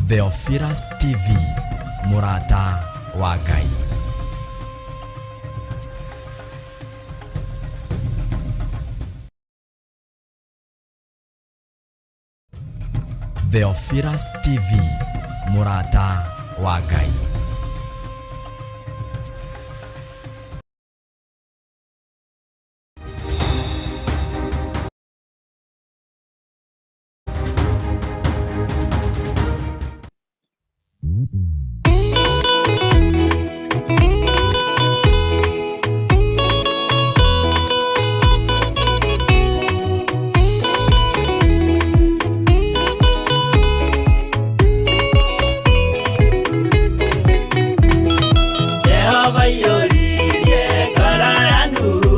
Theophilus TV, mũrata wa Ngai. Theophilus TV, mũrata wa Ngai. Jehova iyũririe ngoro ya Nuhu,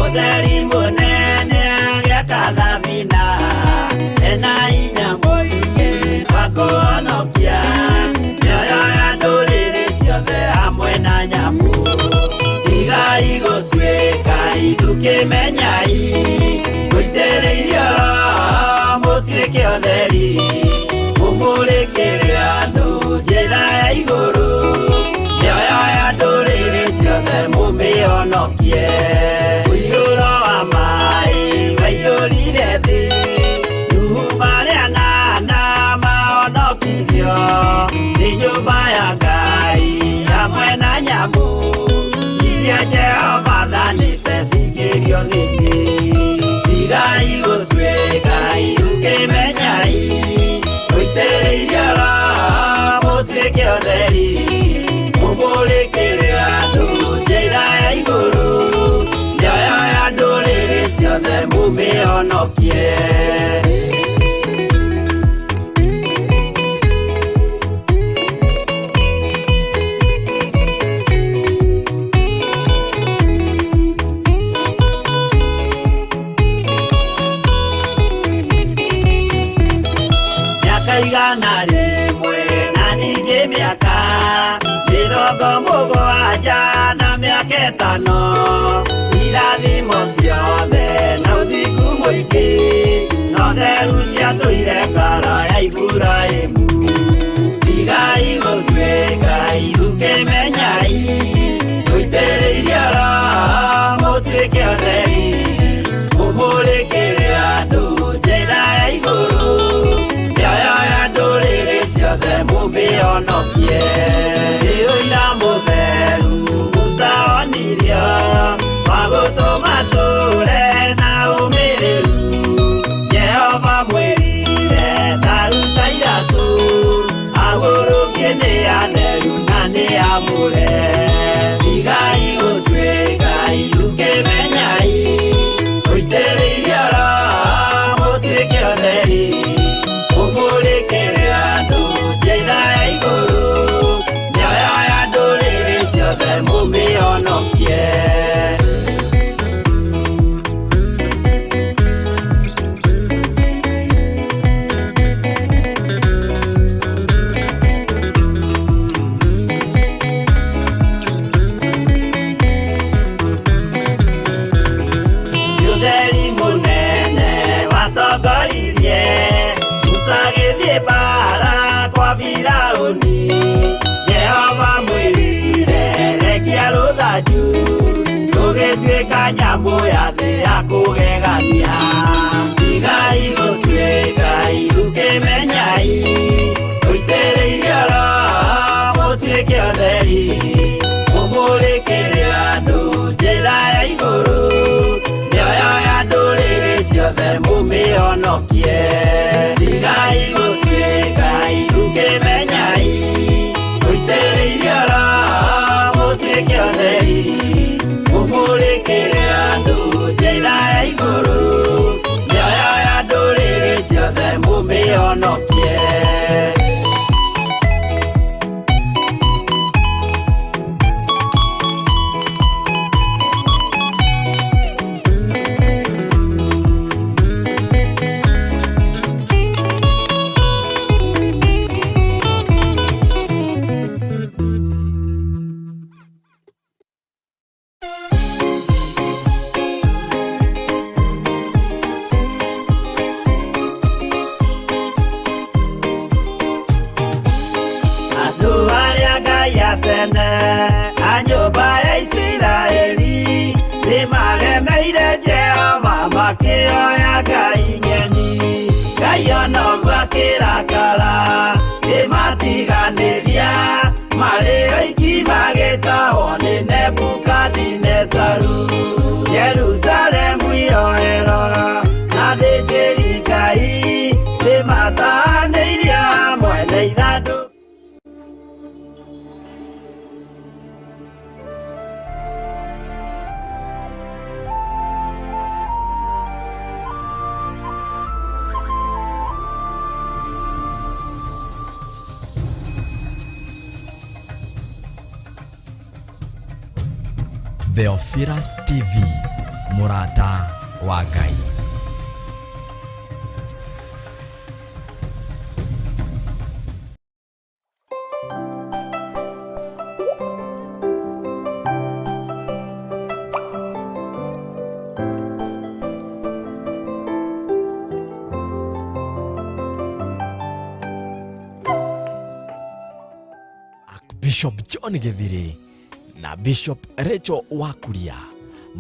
ũtheri mũnene agĩaka thabina, ena hinya mũingĩ wa kũhonokia mĩoyo ya ndũrĩrĩ ciothe hamwe na nyamũ. Tigai gũtuĩka ithukĩmenyai, mũitĩrĩirio Roho mũtuĩke ũtheri, mũmũrĩkĩre andũ njĩra ya igũrũ, mĩoyo ya ndũrĩrĩ ciothe mũmĩhonokie. Mũiyũro wa maĩ waiyũrire thĩ, Nuhu marĩ anana mahonokirio nĩ nyũmba ya Ngai hamwe na nyamũ iria Jehova athanĩte cingĩrio thĩ. Tigai gũtuĩka irukĩmenyai, mũitĩrĩirio Roho mũtuĩke ũtheri, mũmũrĩkĩre andũ njĩra ya igũrũ, mĩoyo ya ndũrĩrĩ ciothe mũmĩhonokie. Mĩaka 100 na ningĩ mĩaka 70 na mĩaka 5, irathimo ciothe na ũthingu mũingĩ na ũtheru ciatũire ngoro ya Iburahĩmu. Tigai gũtuĩka ithukĩmenyai, mũitĩrĩirio Roho mũtuĩke ũtheri, mũmũrĩkĩre andũ njĩra ya igũrũ, mĩoyo ya ndũrĩrĩ ciothe mũmĩhonokie. Nĩ ũira mũtheru Musa onirio wa gũtũma tũre na ũmĩrĩru, Jehova mwĩrire ta ruta iratũ, agũrũkie nĩ atheru na nĩ amũre. Tigai gũtuĩka ithukĩmenyai, mũitĩrĩirio Roho mũtuĩke ũtheri, mũmũrĩkĩre andũ njĩra ya igũrũ, mĩoyo ya ndũrĩrĩ ciothe mũmĩhonokie. Ũtheri mũnene watongoririe Musa agĩthiĩ mbaara kwa Firaũni, Jehova mwĩrire rekia rũthanju, rũgĩtuĩka nyamũ ya thĩ ya kũgegania. Tigai gũtuĩka ithukĩmenyai, mũitĩrĩirio Roho mũtuĩke ũtheri, mũmũrĩkĩre andũ njĩra ya igũrũ, mĩoyo ya ndũrĩrĩ ciothe mũmĩhonokie. Tigai gũtuĩka ithukĩmenyai, mũitĩrĩirio Roho mũtuĩke ũtheri, mũmũrĩkĩre andũ njĩra ya igũrũ, mĩoyo ya ndũrĩrĩ ciothe mũmĩhonokie. Andũ arĩa Ngai a tene a nyũmba ya Isiraeli nĩmaremeire Jehova makĩoya ngai ng'eni. Ngai ona ũguo akĩrakara kĩmatiganĩria marĩ oiki magĩtahwo nĩ Nebukadinezaru. Jerusalemu iroero na thĩnjĩri Ngai nĩmatahanĩirio hamwe na ithandũkũ. Theophilus TV, mũrata wa Ngai. Archbishop John Githiri na Bishop Rachel Wakuria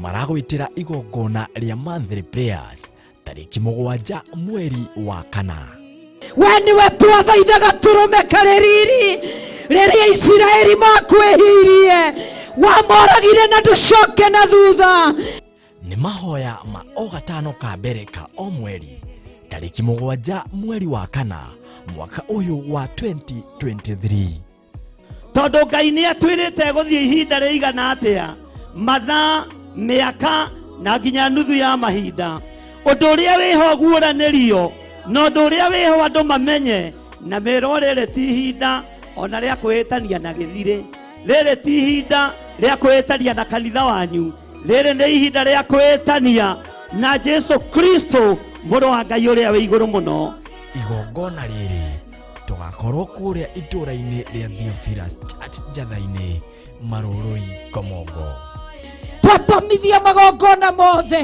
maragwĩtĩra igongona rĩa monthly prayers tarĩki 7 mweri wa 4. We nĩwe twathaithaga tũrũme karĩ riri rĩrĩa Isiraeli makwĩhirie wamoragire na ndũcoke na thutha. Nĩ mahoya ma o gatano ka mbere ka o mweri tarĩki 7 mweri wa 4 mwaka ũyũ wa 2023. Tondũ Ngai nĩ atwĩrĩte gũthiĩ ihinda rĩigana atĩa, mathaa, mĩaka na nginya nuthu ya mahinda. Ũndũ ũrĩa wĩho guũranĩrio na ũndũ ũrĩa wĩho andũ mamenye na mĩrwo rĩrĩ ti ihinda ona rĩa kwĩhĩtania na gĩthirĩ, rĩrĩ ti ihinda rĩa kwĩhĩtania na kanitha wanyu, rĩrĩ nĩ ihinda rĩa kwĩhĩtania na Jesu Kristo mũrũ wa Ngai ũrĩa wĩ igũrũ mũno. Igongona rĩrĩ tũgakorwo kũrĩa itũũra-inĩ rĩa Theophilus Church Njatha-inĩ, Marũrũi, Komongo. Twatomithia magongona mothe,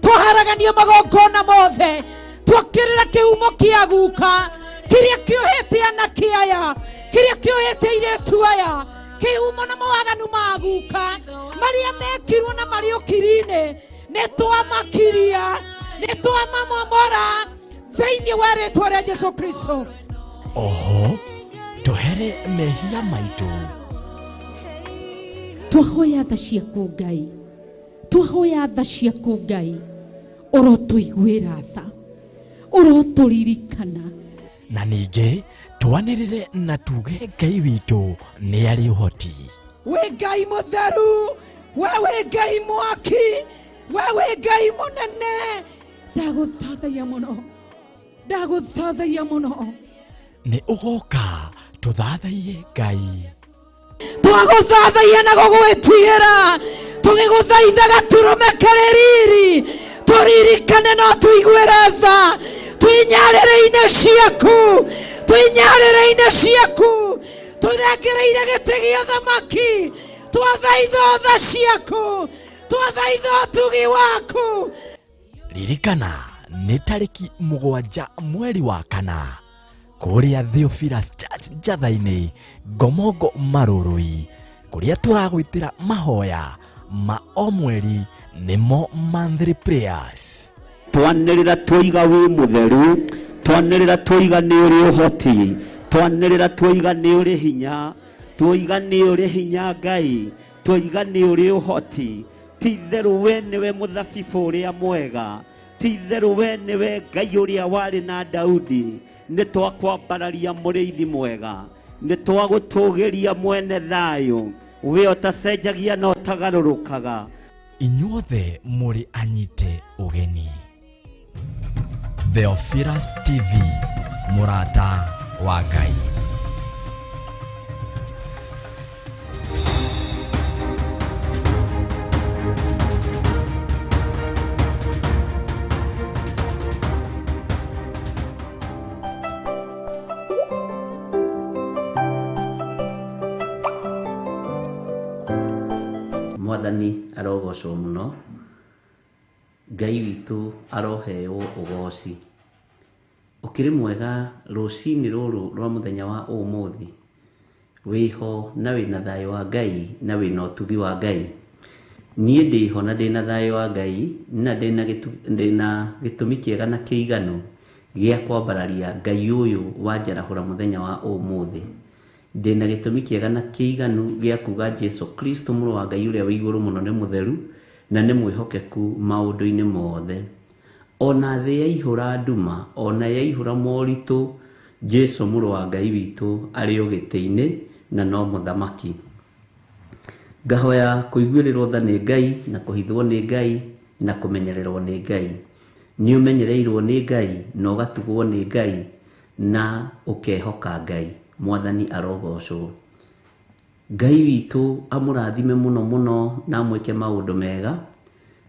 twaharagania magongona mothe, twakĩrĩra kĩhumo kĩa guka kĩrĩa kĩohete anake aya, kĩrĩa kĩohete airĩtu aya, kĩhumo na mawaganu ma guka marĩa mekirwo na marĩ ũkiri-inĩ, nĩ twamakiria, nĩ twamamomora thĩinĩ wa rĩtwa rĩa Jesu Kristo. Oho tũhere mehia maitũ. Twahoya tha ciaku Ngai, twahoya tha ciaku Ngai, ũrotũiguĩra tha, ũrotũririkana. Na ningĩ twanĩrĩre na tuge Ngai witũ nĩ arĩ ũhoti. Wĩ Ngai mũtheru, we wĩ Ngai mwaki, we wĩ Ngai mũnene. Ndagũthathaiya mũno, ndagũthathaiya mũno. Nĩ ũgoka tũthathaiye Ngai. Twagũthathaiya na gũgwĩtigĩra, tũgĩgũthaithaga tũrũme karĩ riri, tũririkane no tũiguĩre tha, twĩnyarĩrĩ-inĩ ciaku, twĩnyarĩrĩ-inĩ ciaku, tũthengereire gĩtĩ gĩa ũthamaki, twathaitha tha ciaku, twathaitha ũtugi waku. Ririkana nĩ tarĩki 7 mweri wa 4 kũrĩa Theophilus Church Njatha-inĩ, Ngomongo, Marũrũi, kũrĩa tũragwĩtĩra mahoya ma o mweri nĩmo monthly prayers. Twanĩrĩra twoiga wĩ mũtheru, twanĩrĩra twoiga nĩ ũrĩ ũhoti, twanĩrĩra twoiga nĩ ũrĩ hinya, twoiga nĩ ũrĩ hinya Ngai, twoiga nĩ ũrĩ ũhoti. Ti itherũ we nĩwe mũthabibũ ũrĩa mwega, ti itherũ we nĩwe Ngai ũrĩa warĩ na Daudi. Nĩ twakwambararia mũrĩithi mwega, nĩ twagũtũgĩria mwene thayũ, we ũtacenjagia na ũtagarũrũkaga. Inyuothe mũrĩ anyite ũgeni. Theophilus TV, mũrata wa Ngai. Mwathani arogocwo mũno, Ngai witũ aroheo ũgoci. Ũkĩrĩ mwega rũcinĩ rũrũ rwa mũthenya wa ũmũthĩ. Wĩho na wĩna thayũ wa Ngai na wĩna ũtugi wa Ngai. Niĩ ndĩho na ndĩna thayũ wa Ngai na ndĩna gĩtũmi kĩega na kĩiganu gĩa kwambararia Ngai ũyũ wanjarahũra mũthenya wa ũmũthĩ. Ndĩna gĩtũmi kĩega na kĩiganu gĩa kuga Jesu Kristo mũrũ wa Ngai ũrĩa wĩ igũrũ mũno nĩ mũtheru na nĩ mwĩhokeku maũndũ-inĩ mothe. Ona thĩ yaihũra nduma, ona yaihũra moritũ, Jesu mũrũ wa Ngai witũ arĩ o gĩtĩ-inĩ na no mũthamaki. Ngahoya kũiguĩrĩrwo tha nĩ Ngai na kũhithwo nĩ Ngai na kũmenyererwo nĩ Ngai. Nĩ ũmenyereirwo nĩ Ngai na ũgatugwo nĩ Ngai na ũkehoka Ngai. Mwathani arogocwo. Ngai witũ amũrathime mũno mũno na amwĩke maũndũ mega,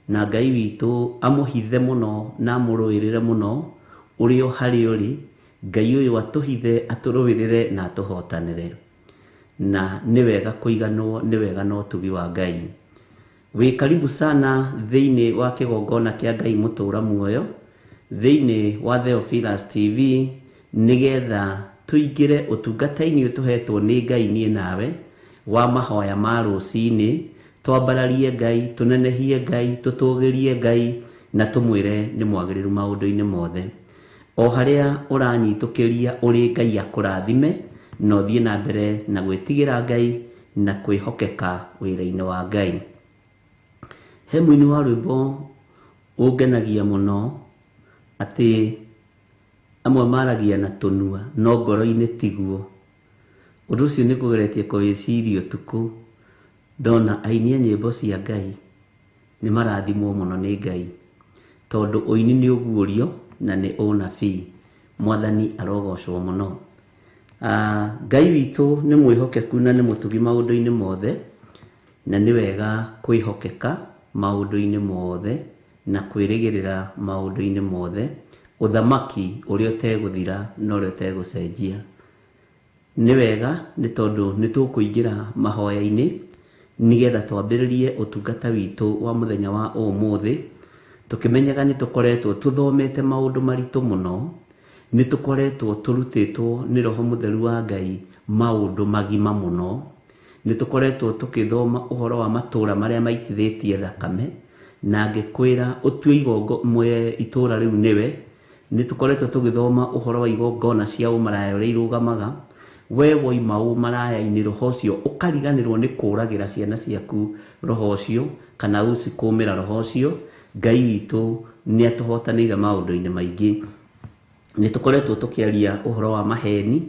na Ngai witũ amũhithe mũno na amũrũĩrĩre mũno ũrĩ o harĩa ũrĩ. Ngai ũyũ atũhithe, atũrũĩrĩre na atũhotanĩre. Na nĩ wega kũiganwo, nĩ wega na ũtugi wa Ngai. Wĩ karibu sana thĩinĩ wa kĩgongona kĩa Ngai mũtũra muoyo, thĩinĩ wa Theophilus TV, nĩgetha tũingĩre ũtungata-inĩ ũyũ tũhetwo nĩ Ngai niĩ nawe, wa mahoya ma rũcinĩ, twambararie Ngai, tũnenehie Ngai, tũtũgĩrie Ngai, na tũmwĩre nĩ mwagĩrĩru maũndũ-inĩ mothe. O harĩa ũranyitũkĩria ũrĩ Ngai akũrathime, na ũthiĩ na mbere na gwĩtigĩra Ngai na kwĩhokeka wĩra-inĩ wa Ngai. He mũini wa rwĩmbo ũngenagia mũno atĩ amwe maragia na tũnua no ngoro-inĩ tiguo. Ũndũ ũcio nĩ ngũgeretie kũwĩciria ũtukũ, ndona aini a nyĩmbo cia Ngai nĩ marathimwo mũno nĩ Ngai, tondũ ũini nĩ ũguũrio na nĩ ũnabii. Mwathani arogocwo mũno. Ngai witũ nĩ mwĩhokeku na nĩ mũtugi maũndũ-inĩ mothe, na nĩ wega kwĩhokeka maũndũ-inĩ mothe na kwĩrĩgĩrĩra maũndũ-inĩ mothe, ũthamaki ũrĩa ũtegũthira na ũrĩa ũtegũcenjia. Nĩ wega nĩ tondũ nĩ tũkũingĩra mahoya-inĩ nĩgetha twambĩrĩrie ũtungata witũ wa mũthenya wa ũmũthĩ, tũkĩmenyaga nĩ tũkoretwo tũthomete maũndũ maritũ mũno, nĩ tũkoretwo tũrutĩtwo nĩ Roho Mũtheru wa Ngai maũndũ magima mũno, nĩ tũkoretwo tũkĩthoma ũhoro wa matũũra marĩa maitithĩtie thakame, na ngĩkwĩra ũtue igongo itũũra rĩu nĩwe. Nĩ tũkoretwo tũgĩthoma ũhoro wa igongona cia ũmaraya ũrĩa irũgamaga. We woima ũmaraya-inĩ roho ũcio ũkariganĩrwo nĩ kũragĩra ciana ciaku roho ũcio, kana ũcikũmĩra roho ũcio. Ngai witũ nĩ atũhotanĩire maũndũ-inĩ maingĩ. Nĩ tũkoretwo tũkĩaria ũhoro wa maheni,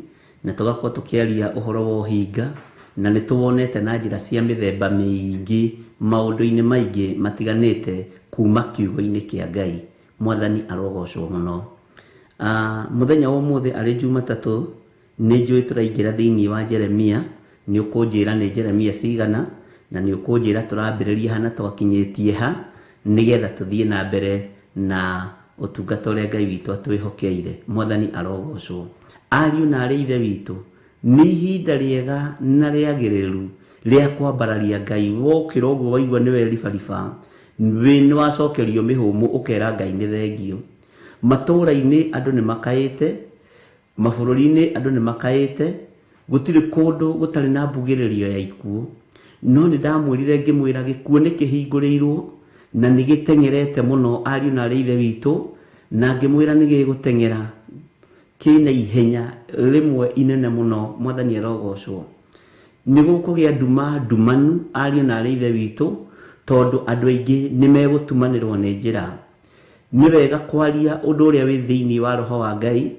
na tũgakorwo tũkĩaria ũhoro wa ũhinga, na nĩ tũwonete na njĩra cia mĩthemba mĩingĩ maũndũ-inĩ maingĩ matiganĩte kuma kiugo-inĩ kĩa Ngai. Mwathani arogocwo mũno. Mũthenya wa ũmũthĩ arĩ Jumatatũ, nĩ njũĩ tũraingĩra thĩinĩ wa Jeremia. Nĩ ũkũnjĩra nĩ Jeremia cigana, na nĩ ũkũnjĩra tũrambĩrĩria ha na twakinyĩtie ha, nĩgetha tũthiĩ na mbere na ũtungata ũrĩa Ngai witũ atwĩhokeire. Mwathani arogocwo. Ariũ na arĩ ithe witũ, nĩ ihinda rĩega na rĩagĩrĩru rĩa kwambararia Ngai. Wokĩra ũguo waigua nĩwe ribariba, nĩ wacokerio mĩhũmũ ũkera Ngai nĩ thengio. Matũũra-inĩ andũ nĩ makaĩte, mabũrũri-inĩ andũ nĩ makaĩte, gũtirĩ kũndũ gũtarĩ na mbugĩrĩrio ya ikuũ. No nĩ ndamwĩrire ngĩmwĩra gĩkuũ nĩ kĩhingũrĩirwo na nĩ gĩteng'erete mũno ariũ na arĩ ithe witũ, na ngĩmwĩra nĩ gĩgũteng'era kĩna ihenya rĩmwe inene mũno. Mwathani arogocwo. Nĩ gũkũgĩa nduma ndumanu ariũ na arĩ ithe witũ, tondũ andũ aingĩ nĩ megũtumanĩrwo nĩ njĩra. Nĩ wega kwaria ũndũ ũrĩa wĩ thĩinĩ wa roho wa Ngai,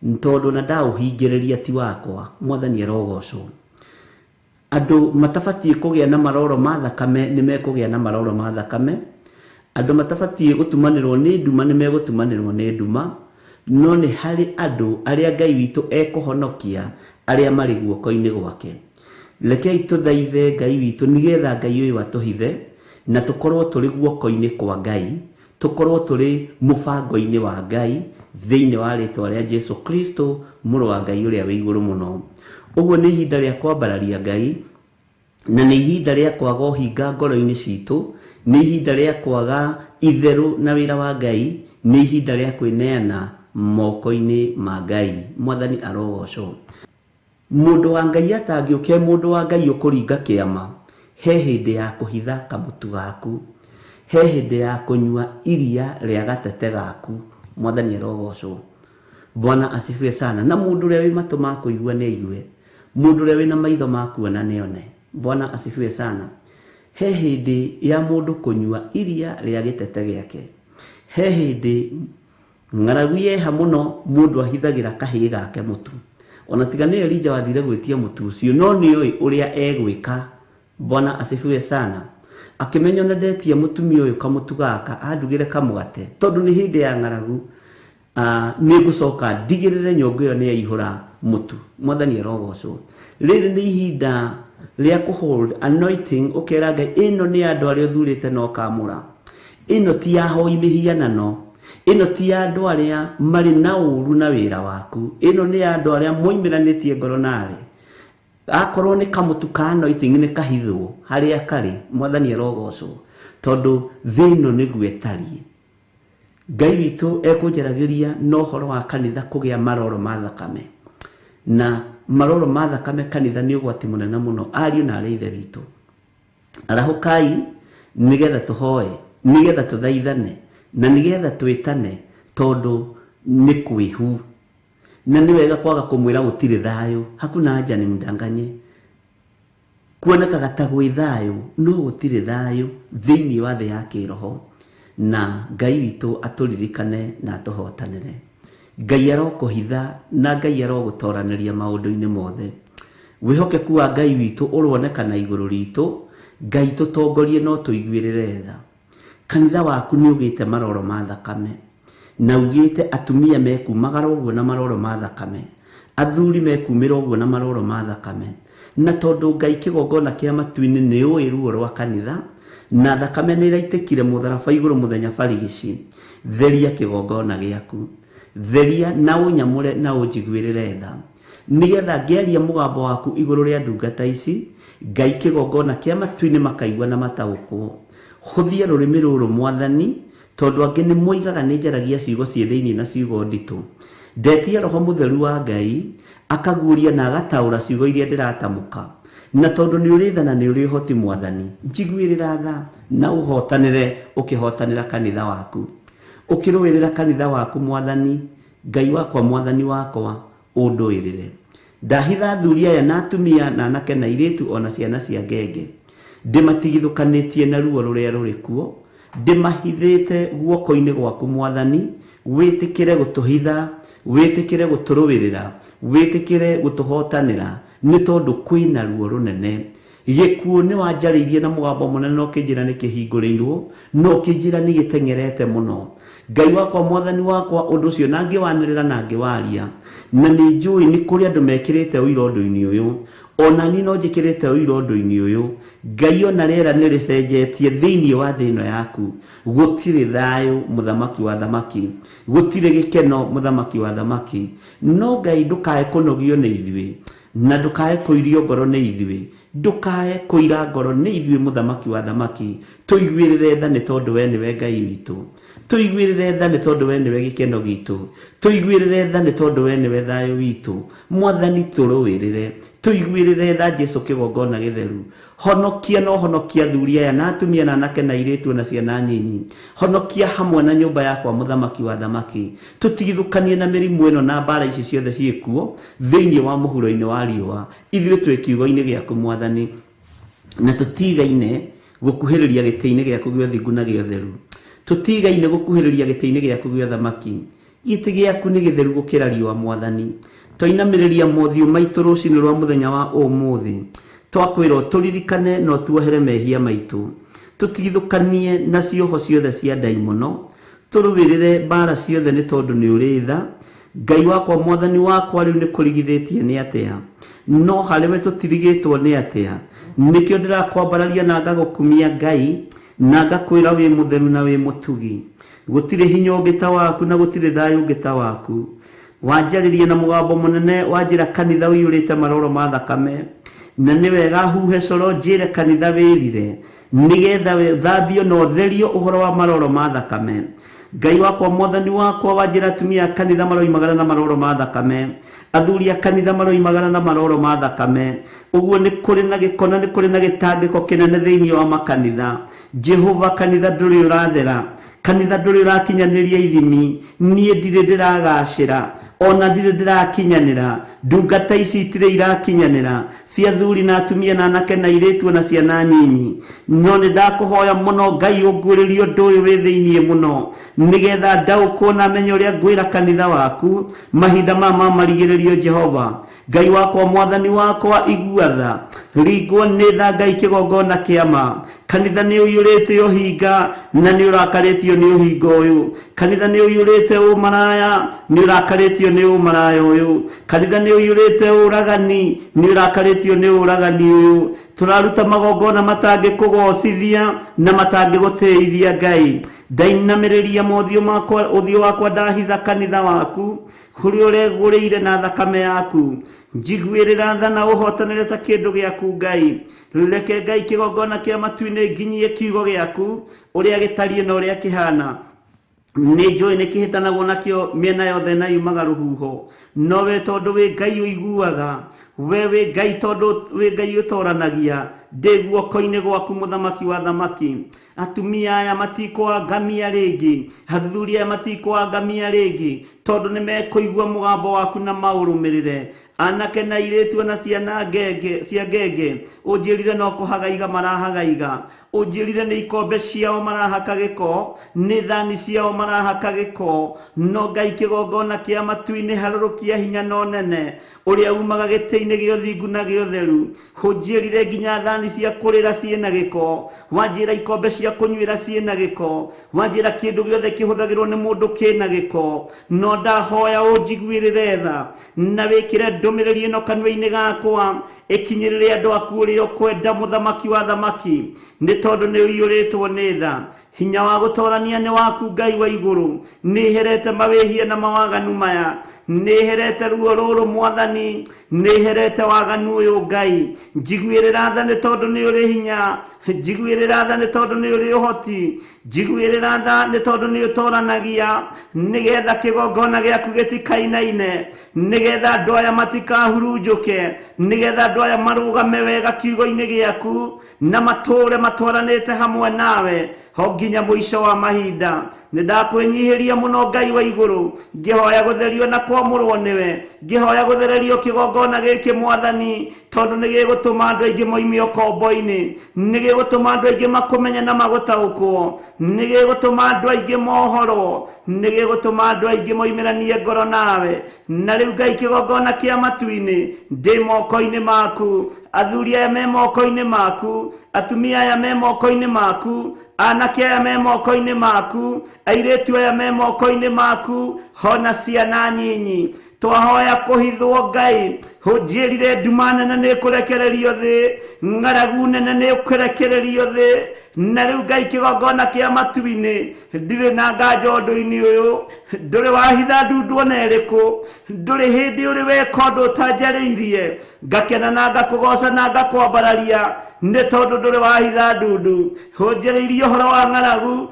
tondũ na ndaũhingĩrĩria ti wakwa. Mwathani arogocwo. Andũ matabatiĩ kũgĩa na maroro ma thakame nĩ mekũgĩa na maroro ma thakame. Andũ matabatiĩ gũtumanĩrwo nĩ nduma nĩ megũtumanĩrwo nĩ nduma. No nĩ harĩ andũ arĩa Ngai witũ ekũhonokia arĩa marĩ guoko-inĩ gwake. Rekei tũthaithe Ngai witũ nĩgetha Ngai ũyũ atũhithe, na tũkorwo tũrĩ guoko-inĩ kwa Ngai, tũkorwo tũrĩ mũbango-inĩ wa Ngai thĩinĩ wa rĩtwa rĩa Jesu Kristo mũrũ wa Ngai ũrĩa wĩ igũrũ mũno. Ũguo nĩ ihinda rĩa kwambararia Ngai, na nĩ ihinda rĩa kwaga ũhinga ngoro-inĩ citũ, nĩ ihinda rĩa kwaga itherũ na wĩra wa Ngai, nĩ ihinda rĩa kwĩneana moko-inĩ ma Ngai. Mwathani arogocwo. Mundu wa Ngai atangĩũke mundu wa Ngai ũkũringa kĩama, he hĩndĩ ya kũhitha kamũtu gaku, he hĩndĩ ya kũnyua iria rĩa gatete gaku. Mwathani arogocwo. Bwana asifiwe sana. Na mundu ũrĩa wĩ matũ ma kũigua nĩ aigue, mundu ũrĩa wĩna maitho ma kuona nĩ one. Bwana asifiwe sana. He hĩndĩ ya mundu kũnyua iria rĩa gĩtete gĩake, he hĩndĩ ng'aragu yeha mũno mundu ahithagĩra kahĩĩ gake mũtu. Ona tiga nĩ Elija wathire gwĩtia mũtu ũcio, no nĩoĩ ũrĩa egwĩka. Bwana asifiwe sana. Akĩmenya ona ndetia mũtumia ũyũ kamũtu gaka andugĩre kamũgate, tondũ nĩ hĩndĩ ya ng'aragu, nĩngũcoka ndigĩrĩre nyũngũ ĩyo nĩyaihũra mũtu. Mwathani arogocwo. Rĩrĩ nĩ ihinda rĩa kũhold anointing, ũkera Ngai ĩno nĩ andũ arĩa ũthurĩte na ũkamũra, ĩno ti ya ahoi mĩhianano, ĩno ti ya andũ arĩa marĩ na ũru na wĩra waku, ĩno nĩ ya andũ arĩa moimĩranĩtie ngoro nawe. Akorwo nĩ kamũtu ka anointing nĩ kahithwo harĩa karĩ. Mwathani arogocwo, tondũ thĩ ĩno nĩguo ĩtariĩ. Ngai witũ ekũnjaragĩria na ũhoro wa kanitha kũgĩa maroro ma thakame, na maroro ma thakame kanitha nĩ ũgwati mũnene mũno. Ariũ na arĩa ithe witũ, arahũkai nĩgetha tũhoe, nĩgetha tũthaithane, na nĩgetha twĩtane, tondũ nĩ kwĩhu. Na nĩ wega kwaga kũmwĩra gũtirĩ thayũ, hakuna haja ni mdanganye. Kuonekaga ta gwĩ thayũ, no gũtirĩ thayũ thĩinĩ wa thĩ ya kĩroho. Na Ngai witũ atũririkane na atũhotanĩre. Ngai arokũhitha na Ngai arogũtoranĩria maũndũ-inĩ mothe. Wĩhokeku wa Ngai witũ ũronekana igũrũ ritũ. Ngai tũtongorie no tũiguĩrĩre tha. Kanitha waku nĩ ũgĩte maroro ma thakame, na ugĩte atumia mekumagara ũguo na maroro ma thakame, athuri mekumĩra ũguo na maroro ma thakame. Na tondũ Ngai kĩgongona kĩa matu-inĩ nĩ ũĩ ruo rwa kanitha, na thakame nĩ ĩraitĩkire mũtharaba igũrũ mũthenya barigici, theria kĩgongona gĩaku, theria na ũnyamũre na ũnjiguĩrĩre tha, nĩgetha ngĩaria mũgambo waku igũrũ rĩa ndungata ici, Ngai kĩgongona kĩa matu-inĩ makaigua na mataũkwo. Hũthia rũrĩmĩ rũrũ Mwathani, tondũ angĩ nĩ moigaga nĩ njaragia ciugo ciĩ thĩinĩ na ciugo nditũ. Ndetia Roho Mũtheru wa Ngai akaguũria na agataũra ciugo iria ndĩratamũka. Na tondũ nĩ ũrĩ tha na nĩ ũrĩ ũhoti Mwathani, njiguĩrĩra tha na ũhotanĩre ũkĩhotanĩra kanitha waku, ũkĩrũĩrĩra kanitha waku Mwathani. Ngai wakwa, Mwathani wakwa, ũndũĩrĩre. Ndahitha athuri aya na atumia na anake na airĩtu ona ciana cia ngenge, ndĩmatigithũkanĩtie na ruo rũrĩa rũrĩ kuo, ndĩmahithĩte guoko-inĩ gwaku Mwathani. Wĩtĩkĩre gũtũhitha, wĩtĩkĩre gũtũrũĩrĩra, wĩtĩkĩre gũtũhotanĩra, nĩ tondũ kwĩna ruo rũnene. Gĩkuũ nĩ wanjarĩirie na mũgambo mũnene na ũkĩnjĩra nĩ kĩhingũrĩirwo, na ũkĩnjĩra nĩ gĩteng'erete mũno. Ngai wakwa, Mwathani wakwa, ũndũ ũcio na ngĩwanĩrĩra na ngĩwaria, na nĩ njũĩ nĩ kũrĩ andũ mekĩrĩte ũira ũndũ-inĩ ũyũ, ona niĩ no njĩkĩrĩte ũira ũndũ-inĩ ũyũ. Ngai ona rĩera nĩ rĩcenjetie thĩinĩ wa thĩ ĩno yaku. Gũtirĩ thayũ mũthamaki wa thamaki, gũtirĩ gĩkeno mũthamaki wa thamaki. No Ngai ndũkae kũnogio nĩ ithuĩ, na ndũkae kũirio ngoro nĩ ithuĩ, ndũkae kũira ngoro nĩ ithuĩ mũthamaki wa thamaki. Tũiguĩrĩre tha nĩ tondũ we nĩwe Ngai witũ, tũiguĩrĩre tha nĩ tondũ we nĩwe gĩkeno gitũ, tũiguĩrĩre tha nĩ tondũ we nĩwe thayũ witũ. Mwathani tũrũĩrĩre, tũiguĩrĩre tha Jesũ kĩgongona gĩtheru. Honokia no honokia athuri aya na atumia na anake na airĩtu na ciana nyinyi. Honokia hamwe na nyũmba yakwa mũthamaki wa thamaki. Tũtigithũkanie na mĩrimũ ĩno na mbara ici ciothe ciĩkuo thĩinĩ wa mũhuro-inĩ wa riũa. Ithuĩ twĩ kiugo-inĩ gĩaku Mwathani, na tũtigaine gũkuhĩrĩria gĩtĩ-inĩ gĩaku gĩa ũthingu na gĩa ũtheru. Tũtigaine gũkuhĩrĩria gĩtĩ-inĩ gĩaku gĩa ũthamaki. Gĩtĩ gĩaku nĩ gĩtheru gũkĩra riũa Mwathani. Twainamĩrĩria mothiũ maitũ rũcinĩ rwa mũthenya wa ũmũthĩ, twakwĩrwo tũririkane na ũtuohere mehia maitũ, tũtigithũkanie na cioho ciothe cia ndaimono, tũrũĩrĩre mbara ciothe nĩ tondũ nĩ ũrĩ tha. Ngai wakwa, Mwathani wakwa, rĩu nĩ kũrigithĩtie nĩ atĩa? No harĩ we tũtirigĩtwo nĩ atĩa? Nĩkĩo ndĩrakwambararia na ngagũkumia Ngai, na ngakwĩra wĩ mũtheru na wĩ mũtugi. Gũtirĩ hinya ũngĩ ta waku na gũtirĩ thayũ ũngĩ ta waku. Wanjarĩria na mũgambo mũnene, wanjĩra kanitha ũiyũrĩte maroro ma thakame, na nĩ wega huhe coro njĩre kanitha wĩrire, nĩgetha thambio na ũtherio ũhoro wa maroro ma thakame. Ngai wakwa mwathani wakwa wanjĩra atumia a kanitha maroimagara na maroro ma thakame, athuri a kanitha maroimagara na maroro ma thakame. Ũguo nĩ kũrĩ na gĩko na nĩ kũrĩ na gĩtangĩko kĩnene thĩinĩ wa makanitha. Jehova, kanitha ndũrĩ ũrathera, kanitha ndũrĩ ũrakinyanĩria ithimi. Niĩ ndirĩ ndĩragacĩra, ona ndirĩ ndĩrakinyanĩra. Ndungata ici itirĩ irakinyanĩra, cia athuri na atumia na anake na airĩtu na ciana nyinyi. No nĩ ndakũhoya mũno Ngai ũnguũrĩrie ũndũ ũyũ wĩ thĩinĩ mũno, nĩgetha ndaũkwo na menye ũrĩa ngwĩra kanitha waku mahinda maya ma marigĩrĩrio. Jehova Ngai wakwa mwathani wakwa, igua tha, ringwo nĩ tha Ngai kĩgongona kĩa ma. Kanitha nĩ ũiyũrĩte ũhinga na nĩ ũrakarĩtio nĩ ũhinga ũyũ. Kanitha nĩ ũiyũrĩte ũmaraya, nĩ ũrakarĩtio nĩ ũmaraya ũyũ. Kanitha nĩ ũiyũrĩte ũragani, nĩ ũrakarĩtio nĩ ũragani ũyũ. Tũraruta magongona matangĩkũgocithia na matangĩgũtĩithia Ngai. Ndainamĩrĩria mothiũ makwa, ũthiũ wakwa ndahitha kanitha waku kũrĩa ũregũrĩire na thakame yaku. Njiguĩrĩra tha na ũhotanĩre ta kĩndũ gĩaku Ngai. Reke Ngai kĩgongona kĩa matu-inĩ nginyie kiugo gĩaku ũrĩa gĩtariĩ na ũrĩa kĩhana. Nĩ njũĩ nĩ kĩhĩtanagwo nakĩo mĩena yothe na yumaga rũhuho, no we tondũ wĩ Ngai ũiguaga, we wĩ Ngai tondũ wĩ Ngai ũtoranagia, ndĩ guoko-inĩ gwaku mũthamaki wa thamaki. Atumia aya matikwangamia rĩngĩ, athuri aya matikwangamia rĩngĩ, tondũ nĩ mekũigua mũgambo waku na maũrũmĩrĩre. Anake na airĩtu na ciana ngenge cia ngenge, ũnjĩrire no kũhagaiga marahagaiga, ũnjĩrire nĩ ikombe ciao marahaka gĩko, nĩ thani ciao marahaka gĩko. No Ngai kĩgongona kĩa matu-inĩ harũrũkia hinya na ũnene ũrĩa umaga gĩtĩ-inĩ gĩa ũthingu na gĩa ũtheru. Ũnjĩrire nginya thani cia kũrĩra ciĩna gĩko, wanjĩra ikombe cia kũnyuĩra ciĩna gĩko, wanjĩra kĩndũ gĩothe kĩhũthagĩrwo nĩ mũndũ kĩna gĩko. No ndahoya ũnjiguĩrĩre tha na wĩkĩre ndũmĩrĩri ĩno kanua-inĩ gakwa ĩkinyĩrĩre andũ aku ũrĩa ũkwenda, mũthamaki wa thamaki, nĩ tondũ nĩ ũiyũrĩtwo nĩ tha. Hinya wa gũtorania nĩ waku Ngai wa igũrũ. Nĩ herete mawĩhia na mawaganu maya, nĩ herete ruo rũrũ mwathani, nĩ herete waganu ũyũ Ngai. Njiguĩrĩra tha nĩ tondũ nĩ ũrĩ hinya, njiguĩrĩra tha nĩ tondũ nĩ ũrĩ ũhoti, njiguĩrĩra tha nĩ tondũ nĩ ũtoranagia, nĩgetha kĩgongona gĩaku gĩtikainaine, nĩgetha andũ aya matikahurunjũke, nĩgetha andũ aya marũgame wega kiugo-inĩ gĩaku na matũũre matwaranĩte hamwe nawe ho nginya mũico wa mahinda. Nĩ ndakwĩnyihĩria mũno Ngai wa igũrũ, ngĩhoya gũtherio na kwamũrwo nĩwe, ngĩhoya gũthererio kĩgongona gĩkĩ mwathani, tondũ nĩ gĩgũtũma andũ aingĩ moime ũkombo-inĩ, nĩ gĩgũtũma andũ aingĩ makũmenye na magũtaũkwo, nĩ gĩgũtũma andũ aingĩ mohorwo, nĩ gĩgũtũma andũ aingĩ moimĩranie ngoro nawe. Na rĩu Ngai kĩgongona kĩa matu-inĩ ndĩ moko-inĩ maku, athuri aya me moko-inĩ maku, atumia aya me moko-inĩ maku, anake aya me moko-inĩ maku, airĩtu aya me moko-inĩ maku, hona ciana nyinyi. Twahoya kũhithwo Ngai, ũnjĩrire nduma nene nĩ ĩkũrekererio thĩ, ng'aragu nene nĩ ĩkũrekererio thĩ. Na rĩu Ngai kĩgongona kĩa matu-inĩ ndirĩ na nganja ũndũ-inĩ ũyũ, ndũrĩ wahitha ndundu ona ĩrĩkũ, ndũrĩ hĩndĩ ũrĩ weka ũndũ ũtanjarĩirie. Ngakena na ngakũgoca na ngakwambararia nĩ tondũ ndũrĩ wahitha ndundu. Ũnjĩrĩirie ũhoro wa ng'aragu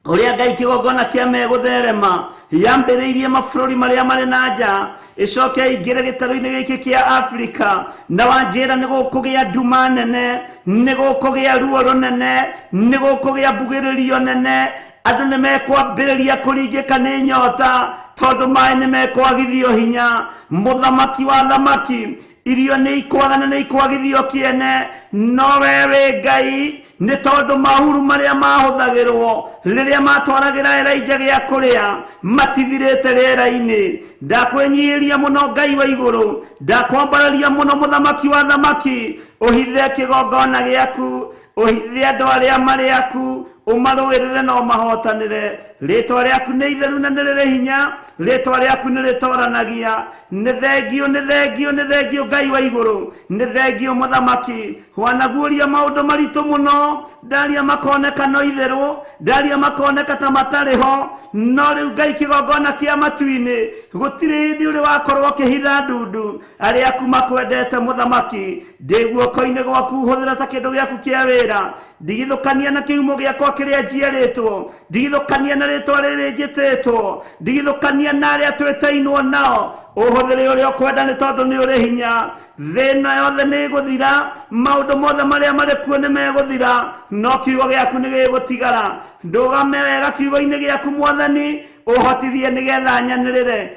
ũrĩa Ngai kĩgongona kĩa megũtherema yambĩrĩirie mabũrũri marĩa marĩ na nja, ĩcoke ĩingĩre gĩtarũ-inĩ gĩkĩ kĩa Afrika, na wanjĩra nĩ gũkũgĩa nduma nene, nĩ gũkũgĩa ruo rũnene, nĩ gũkũgĩa mbugĩrĩrio nene, andũ nĩ mekwambĩrĩria kũringĩka nĩ nyota tondũ maĩ nĩ mekwagithio hinya. Mũthamaki wa thamaki, irio nĩ ikwaga na nĩ ikwagithio kĩene, no we wĩ Ngai nĩ tondũ mahuru marĩa mahũthagĩrwo rĩrĩa matwaragĩra Elijah gĩa kũrĩa matithirĩte rĩera-inĩ. Ndakwĩnyihĩria mũno Ngai wa igũrũ, ndakwambararia mũno mũthamaki wa thamaki, ũhithe kĩgongona gĩaku, ũhithe andũ arĩa marĩ aku, ũmarũĩrĩre na ũmahotanĩre. Rĩtwa rĩaku nĩ itheru na nĩ rĩrĩ hinya, rĩtwa rĩaku nĩ rĩtoranagia. Nĩ thengio, nĩ thengio, nĩ thengio Ngai wa igũrũ, nĩ thengio mũthamaki. Wanaguũria maũndũ maritũ mũno, ndaria makoneka no itherũ, ndaria makoneka ta matarĩ ho, no rĩu Ngai kĩgongona kĩa matu-inĩ gũtirĩ hĩndĩ ũrĩ wakorwo ũkĩhitha ndundu. Arĩa aku makwendete mũthamaki, ndĩ guoko-inĩ gwaku, hũthĩra ta kĩndũ gĩaku kĩa wĩra. Ndigithũkania na kĩhumo gĩakwa kĩrĩa njiarĩtwo, ndigithũkania na rĩtwa rĩrĩ njĩtĩtwo, ndigithũkania na arĩa twĩtainwo nao, ũhũthĩre ũrĩa ũkwenda nĩ tondũ nĩ ũrĩ hinya. Thĩna yothe nĩ ĩgũthira, maũndũ mothe marĩa marĩ kuo nĩ megũthira, no kiugo gĩaku nĩ gĩgũtigara. Ndũgame wega kiugo-inĩ gĩaku Mwathani, ũhotithie nĩgetha nyanĩrĩre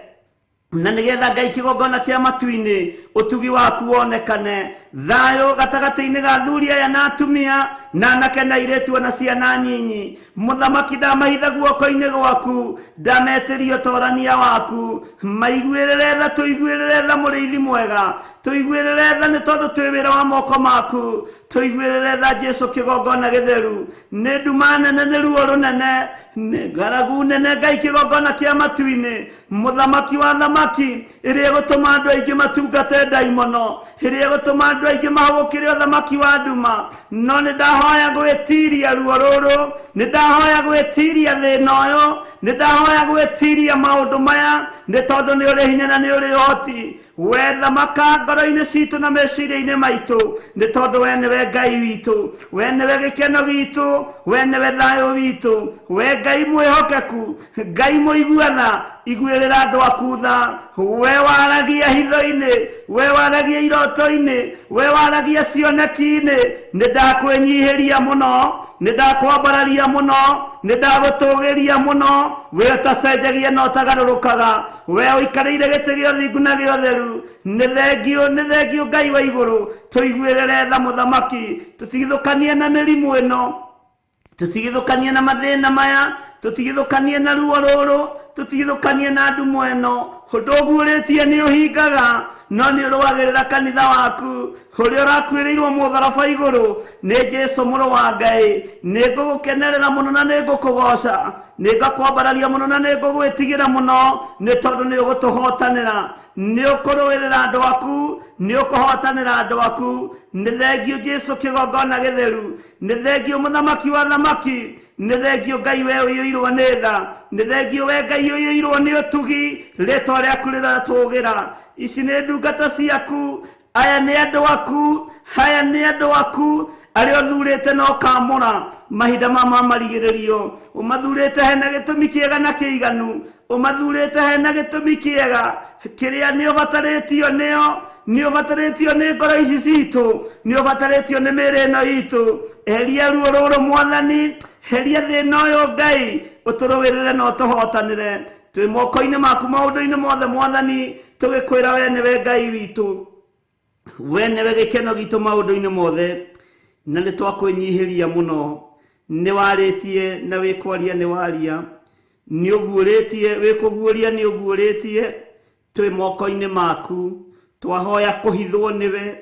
na nĩgetha Ngai kĩgongona kĩa matu-inĩ ũtugi waku wonekane. Thayũ gatagatĩ-inĩ ga athuri aya na atumia na anake na airĩtu ona ciana nyinyi. Mũthamaki, ndamahitha guoko-inĩ gwaku, ndametĩria ũtorania waku. Maiguĩrĩre tha, tũiguĩrĩre tha mũrĩithi mwega, tũiguĩrĩre tha nĩ tondũ twĩ wĩra wa moko maku. Tũiguĩrĩre tha Jesu kĩgongona gĩtheru. Nĩ nduma nene, nĩ ruo rũnene, nĩ ng'aragu nene Ngai kĩgongona kĩa matu-inĩ. Mũthamaki wa thamaki, ĩrĩa ĩgũtũma andũ aingĩ matungate ndaimono, ĩrĩa ĩgũtũma andũ aingĩ mahũgũkĩre ũthamaki wa nduma. No nĩ ndahoya gwĩtiria ruo rũrũ, nĩ ndahoya gwĩtiria thĩna ũyũ, nĩ ndahoya gwĩtiria maũndũ maya, nĩ tondũ nĩ ũrĩ hinya na nĩ ũrĩ ũhoti. We thamaka ngoro-inĩ citũ na meciria-inĩ maitũ, nĩ tondũ we nĩwe Ngai witũ, we nĩwe gĩkeno gitũ, we nĩwe thayũ witũ, we Ngai mwĩhokeku, Ngai mũiguana, iguĩrĩra andũ aku tha. We waragia hitho-inĩ, we waragia iroto-inĩ, we waragia cioneki-inĩ. Nĩ ndakwĩnyihĩria mũno, nĩ ndakwambararia mũno, nĩ ndagũtũgĩria mũno. We ũtacenjagia na ũtagarũrũkaga, we ũikarĩire gĩtĩ gĩa ũthingu na gĩa ũtheru. Nĩ thengio, nĩ thengio Ngai wa igũrũ. Tũiguĩrĩre tha mũthamaki, tũtigithũkanie na mĩrimũ ĩno, tũtigithũkanie na mathĩna maya, tũtigithũkanie na ruo rũrũ, tũtigithũkanie na ndumo ĩno. Ũndũ ũguũrĩtie nĩ ũhingaga, no nĩ ũrũagĩrĩra kanitha waku ũrĩa ũrakuĩrĩirwo mũtharaba igũrũ nĩ Jesu mũrũ wa Ngai. Nĩ ngũgũkenerera mũno na nĩ ngũkũgoca, nĩ ngakwambararia mũno na nĩ ngũgwĩtigĩra mũno, nĩ tondũ nĩ ũgũtũhotanĩra, nĩ ũkũrũĩrĩra andũ aku, nĩ ũkũhotanĩra andũ aku. Nĩ thengio Jesu kĩgongona gĩtheru, nĩ thengio mũthamaki wa thamaki, nĩ thengio Ngai we ũiyũirwo nĩ tha, nĩ thengio we Ngai ũiyũirwo nĩ ũtugi, rĩtwa rĩaku rĩratũgĩra. Ici nĩ ndungata ciaku, aya nĩ andũ aku, aya nĩ andũ aku arĩa ũthurĩte na ũkamũra mahinda ma marigĩrĩrio. Ũmathurĩte hena gĩtũmi kĩega na kĩiganu, ũmathurĩte hena gĩtũmi kĩega kĩrĩa nĩ ũbatarĩtio nĩo, nĩ ũbatarĩtio nĩ ngoro ici citũ, nĩ ũbatarĩtio nĩ mĩĩrĩ ĩno itũ. Eheria ruo rũrũ Mwathani, heria thĩna ũyũ Ngai, ũtũrũĩrĩre na ũtũhotanĩre. Twĩ moko-inĩ maku maũndũ-inĩ mothe Mwathani, tũgĩkwĩra we nĩwe Ngai witũ, we nĩwe gĩkeno gitũ maũndũ-inĩ mothe, na nĩ twakwĩnyihĩria mũno. Nĩ warĩtie na wĩkwaria nĩ waria, nĩ ũguũrĩtie, wĩkũguũria nĩ ũguũrĩtie. Twĩ moko-inĩ maku, twahoya kũhithwo nĩwe,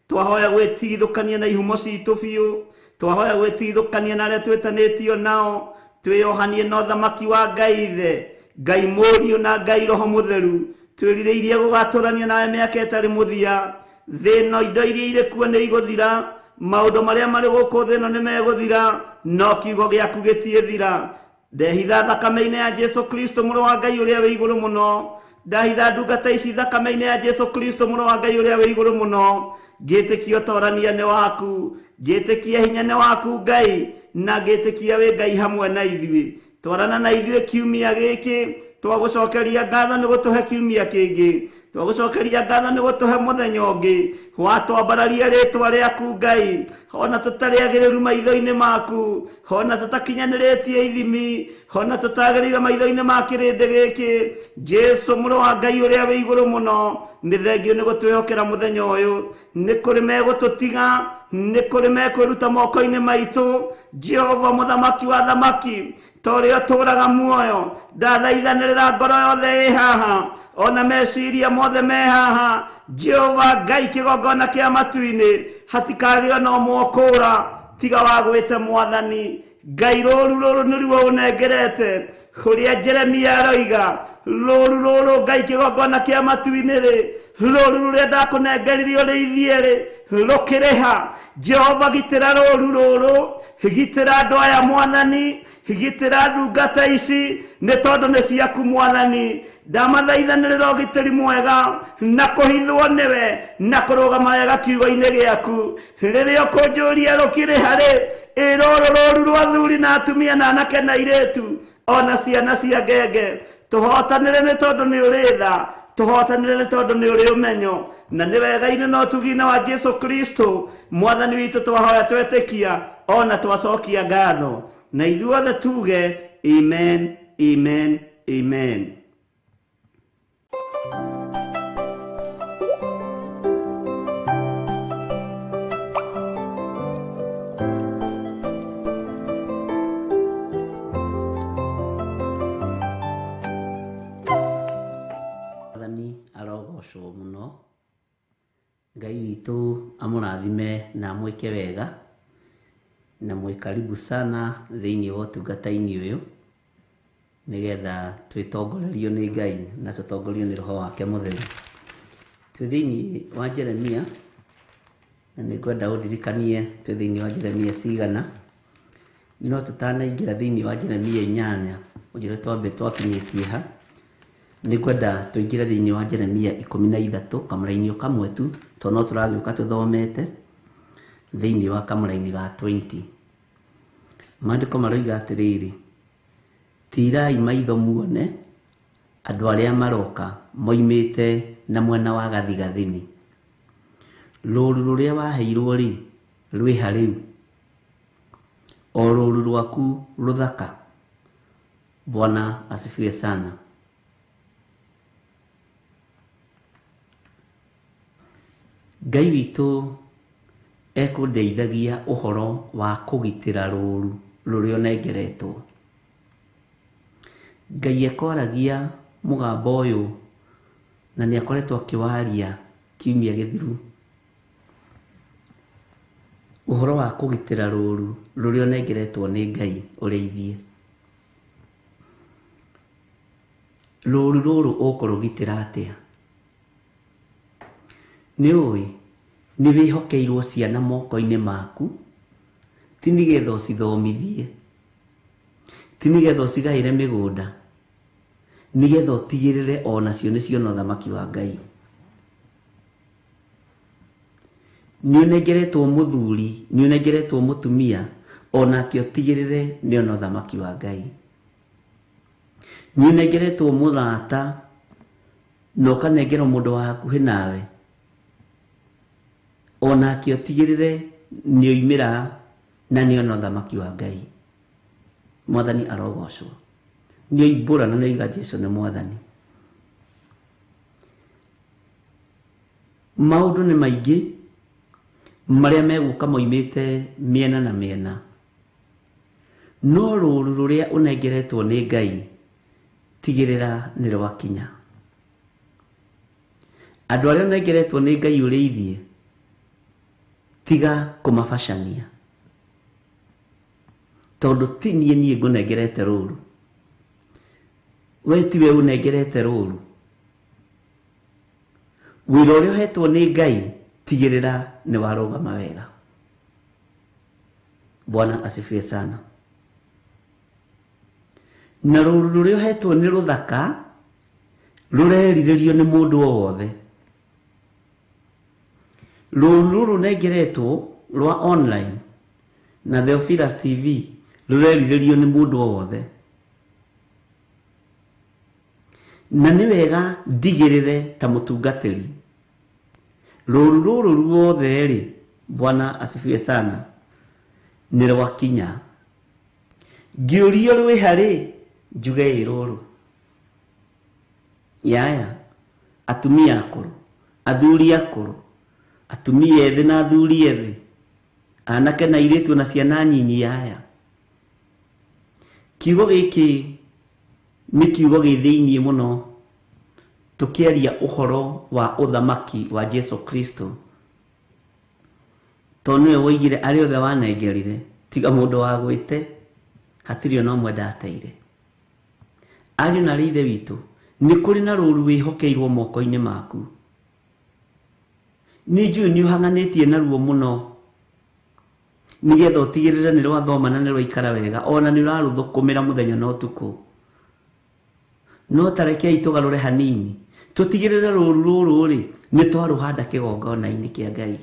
twahoya gwĩtigithũkania na ihumo citũ biũ, twahoya gwĩtigithũkania na arĩa twĩtanĩtio nao, twĩyohanie na ũthamaki wa Ngai Ithe, Ngai Mũriũ na Ngai Roho Mũtheru. Twĩrirĩirie gũgatũrania nawe mĩaka ĩtarĩ mũthia. Thĩ ĩno indo iria irĩ kuo nĩ igũthira, maũndũ marĩa marĩ gũkũ thĩ ĩno nĩ megũthira, no kiugo gĩaku gĩtiĩthira. Ndehitha thakame-inĩ ya Jesu Kristo mũrũ wa Ngai ũrĩa wĩ igũrũ mũno, ndahitha ndungata ici thakame-inĩ ya Jesu Kristo mũrũ wa Ngai ũrĩa wĩ igũrũ mũno. Ngĩtĩkia ũtorania nĩ waku, ngĩtĩkia hinya nĩ waku Ngai, na ngĩtĩkia wĩ Ngai hamwe na ithuĩ. Twarana na ithuĩ kiumia gĩkĩ, twagũcokeria ngatho nĩ gũtũhe kiumia kĩngĩ, twagũcokeria ngatho nĩ gũtũhe mũthenya ũngĩ. Watwambararia rĩtwa rĩaku Ngai, ona tũtarĩ agĩrĩru maitho-inĩ maku, ona tũtakinyanĩrĩtie ithimi, ona tũtagĩrĩire maitho-inĩ ma kĩrĩndĩ gĩkĩ. Jesu mũrũ wa Ngai ũrĩa wĩ igũrũ mũno, nĩ thengio nĩ gũtwĩhokera mũthenya ũyũ. Nĩ kũrĩ megũtũtiga, nĩ kũrĩ mekwĩruta moko-inĩ maitũ. Jehova mũthamaki wa thamaki, ta ũrĩa ũtũũraga muoyo, ndathaithanĩrĩra ngoro yothe ĩ haha, ona meciria mothe me haha. Jehova Ngai kĩgongona kĩa matu-inĩ, hatikagĩo na ũmwe ũkũũra tiga wagwĩte Mwathani. Ngai rũru rũrũ nĩruo ũnengerete, ũrĩa Jeremia aroiga, rũru rũrũ Ngai kĩgongona kĩa matu-inĩ rĩ, rũru rũrĩa ndakũnengerire ũrĩithie rĩ, rũkĩrĩha. Jehova gitĩra rũru rũrũ, gitĩra andũ aya Mwathani, gitĩra ndungata ici, nĩ tondũ nĩ ciaku Mwathani. Ndamathaithanĩrĩra ũgitĩri mwega na kũhithwo nĩwe na kũrũgama wega kiugo-inĩ gĩaku. Rĩrĩa ũkũnjũria rũkĩrĩ harĩ, ĩ rũrũ rũru rwa athuri na atumia na anake na airĩtu, Ona ciana cia ngenge. Tũhotanĩre nĩ tondũ nĩ ũrĩ tha. Tũhotanĩre nĩ tondũ nĩ ũrĩ ũmenyo. Na nĩ wega-inĩ na ũtugi-inĩ wa Jesu Kristo mwathani witũ twahoya twetĩkia ona twacokia ngatho. Na ithuothe tuge amen, amen, amen. Mwathani arogocwo mũno. Ngai witũ amũrathime na amwĩke wega na mwĩ karibu sana thĩinĩ wa ũtungata-inĩ ũyũ nĩgetha twĩtongorerio nĩ Ngai na tũtongorio nĩ Roho wake Mũtheru. Twĩ thĩinĩ wa Jeremia na nĩngwenda ũndirikanie twĩ thĩinĩ wa Jeremia cigana, no tũtanaingĩra thĩinĩ wa Jeremia 8 ũnjĩre twambe twakinyĩtie ha. Nĩngwenda tũingĩre thĩinĩ wa Jeremia 13 kamũraini o kamwe tu tondũ no tũragĩũka tũthomete thĩinĩ wa kamũraini ga 20. Maandĩko maroiga atĩrĩrĩ, tirai maitho muone andũ arĩa maroka moimĩte na mwena wa gathigathini. Rũũru rũrĩa waheirwo rĩ, rwĩha rĩu? O rũũru rwaku rũthaka. Bwana asifiwe sana. Ngai witũ ekũndeithagia ũhoro wa kũgitĩra rũũru rũrĩa ũnengeretwo. Ngai ekoragia mũgambo ũyũ na nĩ akoretwo akĩwaria kiumia gĩthiru. Ũhoro wa kũgitĩra rũũru rũrĩa ũnengeretwo nĩ Ngai ũrĩithie. Rũũru rũrũ ũkũrũgitĩra atĩa? Nĩ ũĩ nĩ wĩhokeirwo ciana moko-inĩ maku, ti nĩgetha ũcithomithie, ti nĩgetha ũcigaĩre mĩgũnda, nĩgetha ũtigĩrĩre onacio nĩ ciona ũthamaki wa Ngai. Nĩ ũnengeretwo mũthuri, nĩ ũnengeretwo mũtumia, onake ũtigĩrĩre nĩ ona ũthamaki wa Ngai. Nĩ ũnengeretwo mũrata na ũkanengerwo mũndũ wa hakuhĩ nawe, onake ũtigĩrĩre nĩ oimĩra na nĩ ona ũthamaki wa Ngai. Mwathani arogocwo. Nĩ oimbũra na nĩ oiga Jesu nĩ mwathani. Maũndũ nĩ maingĩ marĩa megũka moimĩte mĩena na mĩena, no rũũru rũrĩa ũnengeretwo nĩ Ngai tigĩrĩra nĩ rwakinya. Andũ arĩa ũnengeretwo nĩ Ngai ũrĩithie, tiga kũmabacania, tondũ ti niĩ niĩ ngũnengerete rũũru. We tiwe ũnengerete rũũru. Wĩra ũrĩa ũhetwo nĩ Ngai tigĩrĩra nĩ warũgama wega. Bwana asifiwe sana. Na rũũru rũrĩa ũhetwo nĩ rũthaka rũrerirĩrio nĩ mũndũ o wothe. Rũũru rũrũ nengeretwo rwa online na Theophilus TV rũrerirĩrio nĩ mũndũ o wothe. Na nĩ wega ndigĩrĩre ta mũtungatĩri rũũru rũrũ ruothe rĩ, Bwana asifiwe sana, nĩ rwakinya. Ngĩũrio rwĩha rĩ, njuge ĩ rũrũ. Yaya, atumia akũrũ, athuri akũrũ, atumia ethĩ na athuri ethĩ, anake na airĩtu na ciana nyinyi. Yaya, kiugo gĩkĩ nĩ kiugo gĩ thĩinĩ mũno tũkĩaria ũhoro wa ũthamaki wa Jesu Kristo. Tondũ nĩwe woigire arĩa othe wanengerire, tiga mũndũ wa gwĩte, hatirĩ ona ũmwe ndateire. Ariũ na arĩ ithe witũ, nĩ kũrĩ na rũũru wĩhokeirwo moko-inĩ maku. Nĩ njũĩ nĩ ũhang'anĩtie naruo mũno nĩgetha ũtigĩrĩre nĩ rwathoma na nĩ rwaikara wega, ona nĩ ũrarũthũkũmĩra mũthenya na ũtukũ. No ta rekei tũgarũre hanini, tũtigĩrĩre rũũru rũrũ rĩ, nĩ twarũhanda kĩgongona-inĩ kĩa Ngai.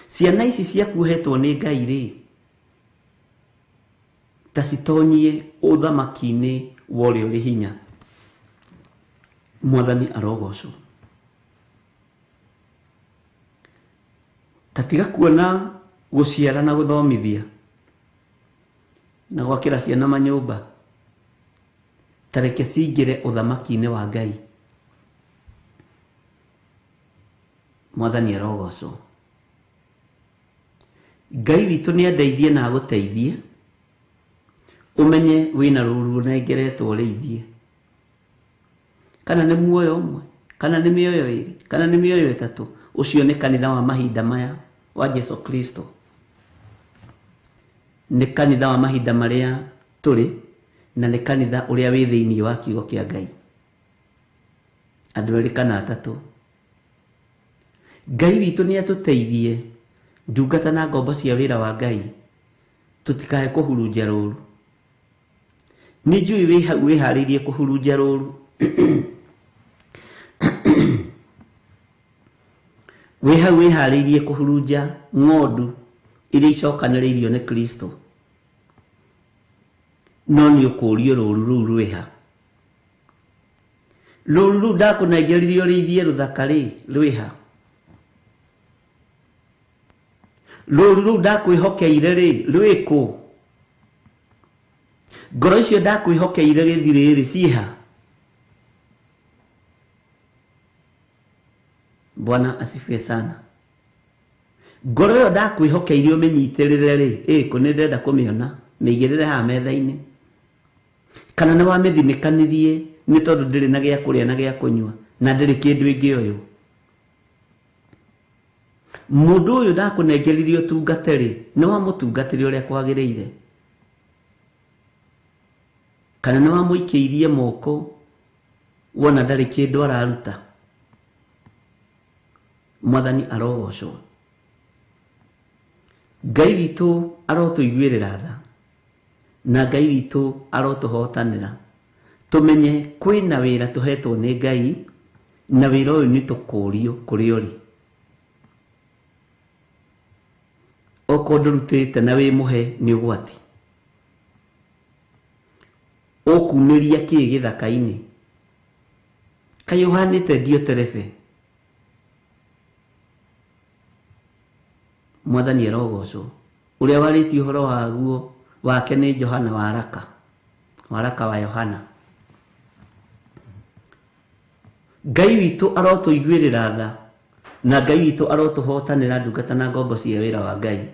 Ciana ici ciaku ũhetwo nĩ Ngai rĩ, Ta citonyie ũthamaki-inĩ wa ũrĩa ũrĩ hinya. Mwathani arogocwo. Ta tiga kuona gũciara na gũthomithia na gwakĩra ciana manyũmba, ta reke cingĩre ũthamaki-inĩ wa Ngai. Mwathani arogocwo. Ngai witũ nĩ andeithie na agũteithie ũmenye wĩna rũru ũnengeretwo ũrĩithie, kana nĩ muoyo ũmwe, kana nĩ mĩoyo ĩrĩ, kana nĩ mĩoyo ĩtatũ. Ũcio nĩ kanitha wa mahinda maya wa Jesu Kristo, nĩ kanitha wa mahinda marĩa tũrĩ, na nĩ kanitha ũrĩa wĩ thĩinĩ wa kiugo kĩa Ngai. Andũ erĩ kana atatũ. Ngai witũ nĩ atũteithie ndungata na ngombo cia wĩra wa Ngai, tũtikae kũhurunja rũru. Nĩ njũĩ wĩ hau wĩharĩirie kũhurunja rũru. Wĩ hau wĩharĩirie kũhurunja ng'ondu iria icokanĩrĩirio nĩ Kristo, no nĩ ũkũũrio rũru rũu rwĩha. Rũru rũu ndakũnengeririe ũrĩithie rũthaka rĩ, rwĩha. Rũru rũu ndakwĩhokeire rĩ, rwĩkũ? Ngoro icio ndakwĩhokeire gĩthirĩ rĩ, ciĩha? Bwana asifiwe sana. Ngoro ĩyo ndakwĩhokeire ũmĩnyitĩrĩre rĩ, ĩkũ nĩ ndĩrenda kũmĩona, mĩigĩrĩre haha metha-inĩ. Kana nĩ wamĩthinĩkanirie nĩ tondũ ndĩrĩ na gĩa kũrĩa na gĩa kũnyua, na ndĩrĩ kĩndũ ĩngĩoywo. Mũndũ ũyũ ndakũnengeririe ũtungate rĩ, nĩ wamũtungatĩre ũrĩa kwagĩrĩire? Kana nĩ wamũikĩirie moko wona ndarĩ kĩndũ araruta? Mwathani arogocwo. Ngai witũ arotũiguĩrĩra tha, na Ngai witũ arotũhotanĩra. Tũmenye kwĩna wĩra tũhetwo nĩ Ngai, na wĩra ũyũ nĩ tũkũrio kũrĩa ũrĩ. Okorwo ndũrutĩte na wĩ mũhe nĩ ũgwati. Ũkumĩria kĩ gĩthaka-inĩ? Kaĩ ũhanĩte Dioterefe? Mwathani arogocwo. Ũrĩa warĩtie ũhoro waguo wake nĩ Johana Waraka, Waraka wa Yohana. Ngai witũ arotũiguĩrĩra tha, na Ngai witũ arotũhotanĩra ndungata na ngombo cia wĩra wa Ngai,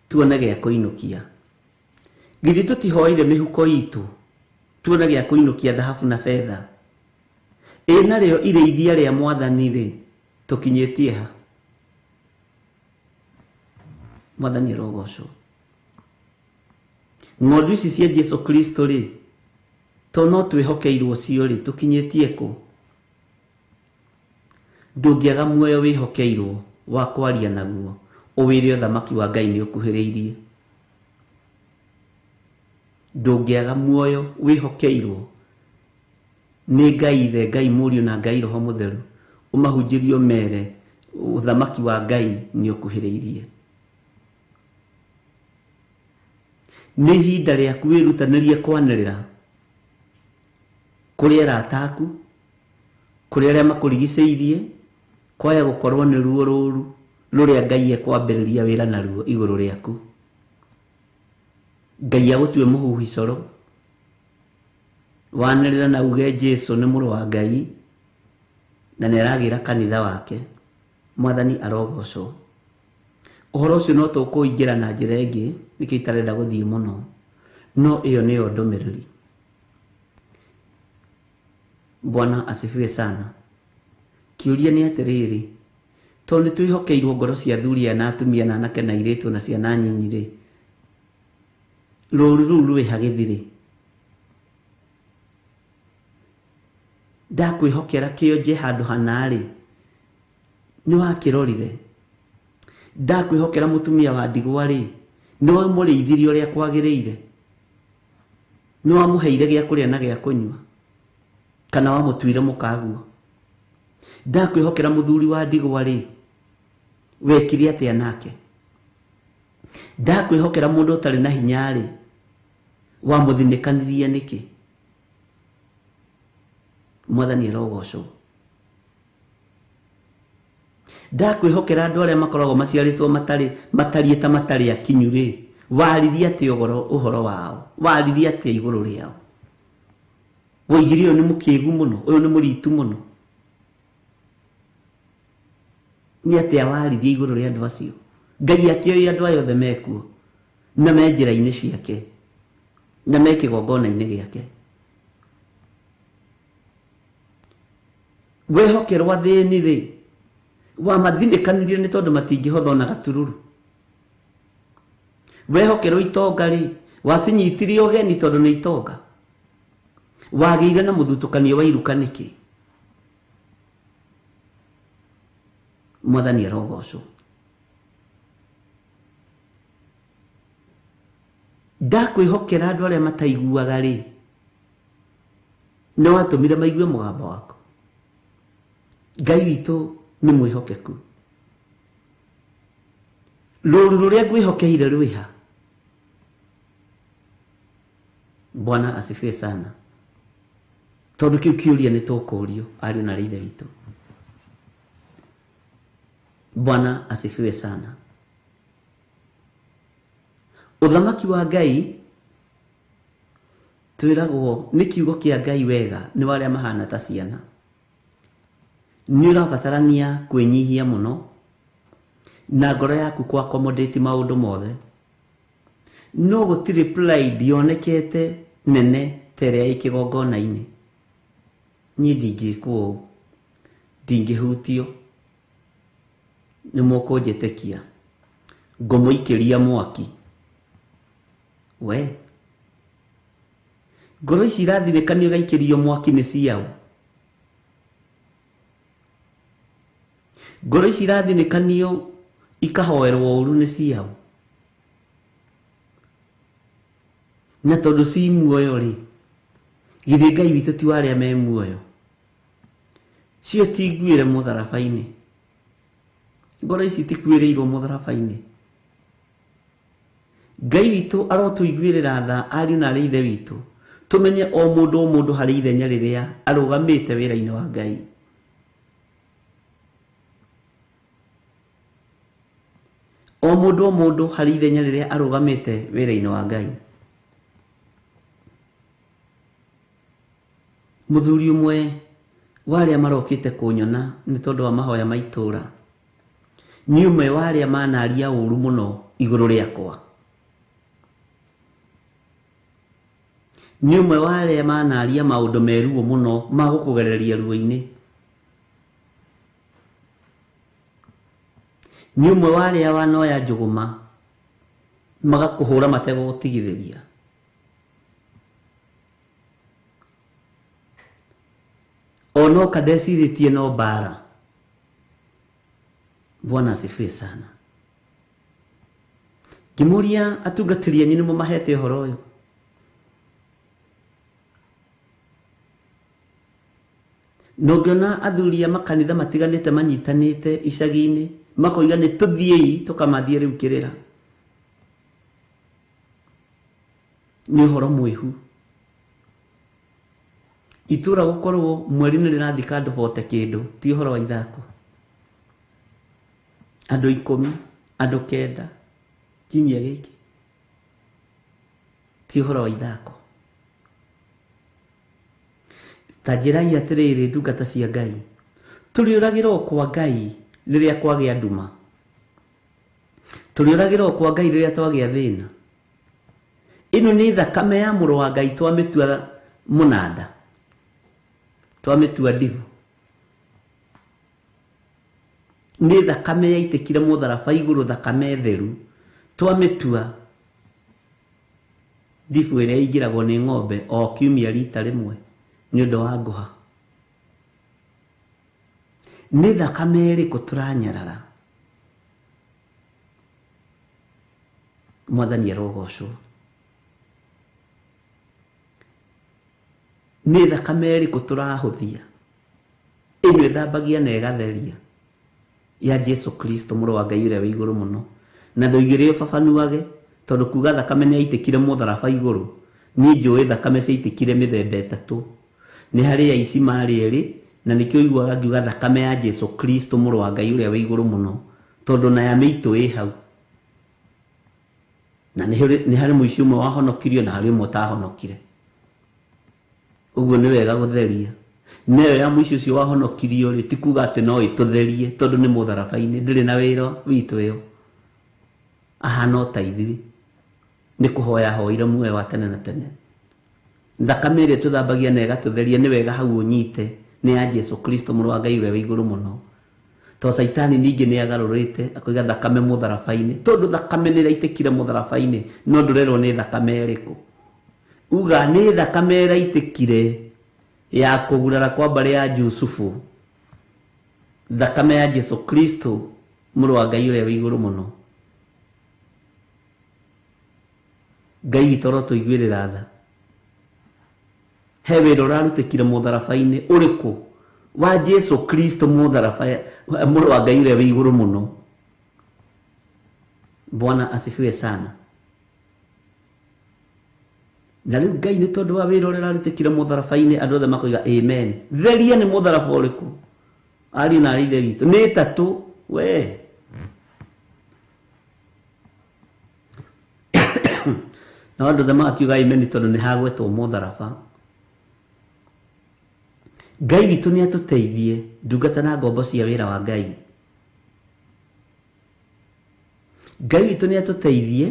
tuone gĩa kũinũkia. Githĩ tũtihoire mĩhuko itũ tuone gĩa kũinũkia thahabu na betha? Ĩ narĩo irĩithia rĩa Mwathani rĩ, tũkinyĩtie ha? Mwathani arogocwo. Ng'ondu ici cia Jesu Kristo rĩ, to no twĩhokeirwo cio rĩ, tũkinyĩtie kũ? Ndũngĩaga muoyo wĩhokeirwo wa kwaria naguo, ũwĩre ũthamaki wa Ngai nĩ ũkuhĩrĩirie. Ndũngĩaga muoyo wĩhokeirwo nĩ Ngai Ithe, Ngai Mũriũ na Ngai Roho Mũtheru, ũmahunjĩrie ũmere ũthamaki wa Ngai nĩ ũkuhĩrĩirie. Nĩ ihinda rĩaku wĩrutanĩrie kwanĩrĩra kũrĩ arata aku, kũrĩ arĩa makũrigicĩirie, kwaya gũkorwo nĩ ruo rũru rũrĩa Ngai ekwambĩrĩria wĩra naruo igũrũ rĩaku. Ngai agũtue mũhuhi coro, wanĩrĩra na uge Jesu nĩ mũrũ wa Ngai na nĩ aragĩra kanitha wake. Mwathani arogocwo. Ũhoro ũcio no tũkũingĩra na njĩra ĩngĩ, nĩkĩo itarenda gũthiĩ mũno, no ĩyo nĩyo ndũmĩrĩri. Bwana asifiwe sana. Kĩũria nĩ atĩrĩrĩ, tondũ nĩ twĩhokeirwo ngoro cia athuri aya na atumia na anake na airĩtu na ciana nyinyi rĩ, rũru rũu rwĩha gĩthirĩ? Ndakwĩhokera kĩonje handũ hana rĩ, nĩ wakĩrorire? Ndakwĩhokera mũtumia wa ndigwa rĩ, nĩ wamũrĩithirie ũrĩa kwagĩrĩire? Nĩ wamũheire gĩa kũrĩa na gĩa kũnyua? Kana wamũtuire mũkaguo? Ndakwĩhokera mũthuri wa ndigwa rĩ, wekire atĩa nake? Ndakwĩhokera mũndũ ũtarĩ na hinya rĩ, Wamũthinĩkanirie nĩkĩ? Mwathani arogocwo. Ndakwĩhokera andũ arĩa makoragwo maciarĩtwo matariĩ ta matarĩ akinyu rĩ, waririe atĩa ũhoro wao? Waririe atĩa igũrũ rĩao? Woigire ũyũ nĩ mũkĩgu mũno, ũyũ nĩ mũritu mũno. Nĩ atĩa waririe igũrũ rĩa andũ acio? Ngai akĩoĩ andũ aya othe mekuo na me njĩra-inĩ ciake na me kĩgongona-inĩ gĩake. Wehokerwo athĩni rĩ, wamathinĩkanirie nĩ tondũ matingĩhotha ona gatururu. Wehokerwo itonga rĩ, wacinyitirie ũgeni tondũ nĩ itonga. Wagĩire na mũthutũkanio wa iruka nĩkĩ? Mwathani arogocwo. Ndakwĩhokera andũ arĩa mataiguaga rĩ, nĩ watũmire maigue mũgambo waku. Ngai witũ nĩ mwĩhokeku. Rũũru rũrĩa ngwĩhokeire rwĩha? Bwana asifiwe sana. Tondũ kĩu kĩũria nĩ tũkũrio ariũ na ithe witũ. Bwana asifiwe sana. Ũthamaki wa Ngai twĩragwo nĩ kiugo kĩa Ngai wega nĩ warĩa mahana ta ciana. Nĩ ũrabatarania kwĩnyihia mũno na ngoro yaku kwa accommodate maũndũ mothe. No gũtirĩ pride yonekete nene ta ĩrĩa ĩ kĩgongona-inĩ. Niĩ ndingĩkwo ũũ, ndingĩhutio, nĩ mũkũnjĩtĩkia, ngũmũikĩria mwaki. We ngoro ici irathirĩkanio igaikĩrio mwaki nĩ ciao. Ngoro ici irathinĩkanio ikahoerwo ũru nĩ ciao. Na tondũ ci muoyo rĩ, githĩ Ngai witũ ti wa arĩa me muoyo? Cio ti nguĩre mũtharaba-inĩ. Ngoro ici tikuĩrĩirwo mũtharaba-inĩ. Ngai witũ arotũiguĩrĩra tha ariũ na arĩ ithe witũ, tũmenye o mũndũ o mũndũ harĩ ithenya rĩrĩa arũgamĩte wĩra-inĩ wa Ngai. O mũndũ o mũndũ harĩ ithenya rĩrĩa arũgamĩte wĩra-inĩ wa Ngai. Mũthuri ũmwe wa arĩa marokĩte kũnyona nĩ tondũ wa mahoya ma itũũra, nĩ ũmwe wa arĩa manaria ũru mũno igũrũ rĩakwa. Nĩ ũmwe wa arĩa manaria maũndũ meruo mũno ma gũkũgereria ruo-inĩ. Nĩ ũmwe wa arĩa wanoya njũgũma magakũhũra mategũgũtigithĩria. Onoka ndecirĩtie no mbara. Bwana asifiwe sana. Ngĩmũria atungatĩri anyu nĩmo mahete ũhoro ũyũ. Na ũngĩona athuri a makanitha matiganĩte manyitanĩte icagi-inĩ makoiga nĩ tũthiĩi tũkamathiĩ rĩu kĩrĩra, nĩ ũhoro mwĩhu. Itũra gũkorwo mweri nĩ rĩrathika andũ bote kĩndũ ti ũhoro wa ithako. Andũ 10, andũ 9 kiumia gĩkĩ ti ũhoro wa ithako. Ta njĩrai atĩrĩrĩ ndungata cia Ngai, tũrĩũragĩrwo kwa Ngai rĩrĩa kwagĩa nduma, tũrĩũragĩrwo kwa Ngai rĩrĩa twagĩa thĩna. Ĩno nĩ thakame ya mũrũ wa Ngai twamĩtua mũnanda, twamĩtua ndibu. Nĩ thakame yaitĩkire mũtharaba igũrũ, thakame theru, twamĩtua ndibu ĩrĩa ĩingĩragwo nĩ ng'ombe o kiumia rita rĩmwe nĩ ũndũ wa ngũha. Nĩ thakame ĩrĩkũ tũranyarara? Mwathani arogocwo. Nĩ thakame ĩrĩkũ tũrahũthia? Ĩno ĩthambagia na ĩgatheria ya Jesu Kristo mũrũ wa Ngai ũrĩa wĩ igũrũ mũno. Na ndoigire ũbabanuage tondũ kuga thakame nĩ yaitĩkire mũtharaba igũrũ Niĩ njũĩ thakame ciaitĩkire mĩthemba ĩtatũ. Nĩ harĩ aici marĩ erĩ, na nĩkĩo ũiguaga ngiuga thakame ya Jesu Kristo mũrũ wa Ngai ũrĩa wĩ igũrũ mũno, tondũ na ya mĩitũ ĩ hau. Na nĩ harĩ mũici ũmwe wahonokirio na harĩ ũmwe ũtahonokire. Ũguo nĩ wega gũtheria. Nayo ya mũici ũcio wahonokirio rĩ, ti kuga atĩ no ĩtũtherie tondũ nĩ mũtharaba-inĩ, ndĩrĩ na wĩra witũ ĩyo. Ahana o ta ithuĩ. Nĩ kũhoya ahoire muoyo wa tene na tene. Thakame ĩrĩa tũthambagia na ĩgatũtheria nĩ wega hau ũnyite nĩ ya Jesu Kristo mũrũ wa Ngai ũrĩa wĩ igũrũ mũno. To Saitani ningĩ nĩ agarũrĩte akoiga thakame mũtharaba-inĩ, tondũ thakame nĩ ĩraitĩkire mũtharaba-inĩ, no ndũrerwo nĩ thakame ĩrĩkũ. Uga nĩ thakame ĩraitĩkire ya kũgurara kwa mbarĩ ya Jusufu, thakame ya Jesu Kristo mũrũ wa Ngai ũrĩa wĩ igũrũ mũno. Ngai witũ arotũiguĩrĩra tha. He wĩra ũrarutĩkire mũtharaba-inĩ ũrĩkũ wa Jesu Kristo mũtharaba mũrũ wa Ngai ũrĩa wĩ igũrũ mũno. Bwana asifiwe sana. Na rĩu Ngai nĩ tondũ wa wĩra ũrĩa ũrarutĩkire mũtharaba-inĩ andũ othe makoiga amen. Theria nĩ mũtharaba ũrĩkũ? Ariũ na aarĩ ithe witũ nĩ ĩtatũ we. Na andũ othe magakiuga amen tondũ nĩ hagwetwo mũtharaba. Ngai witũ nĩ atũteithie ndungata na ngombo cia wĩra wa Ngai. Ngai witũ nĩ atũteithie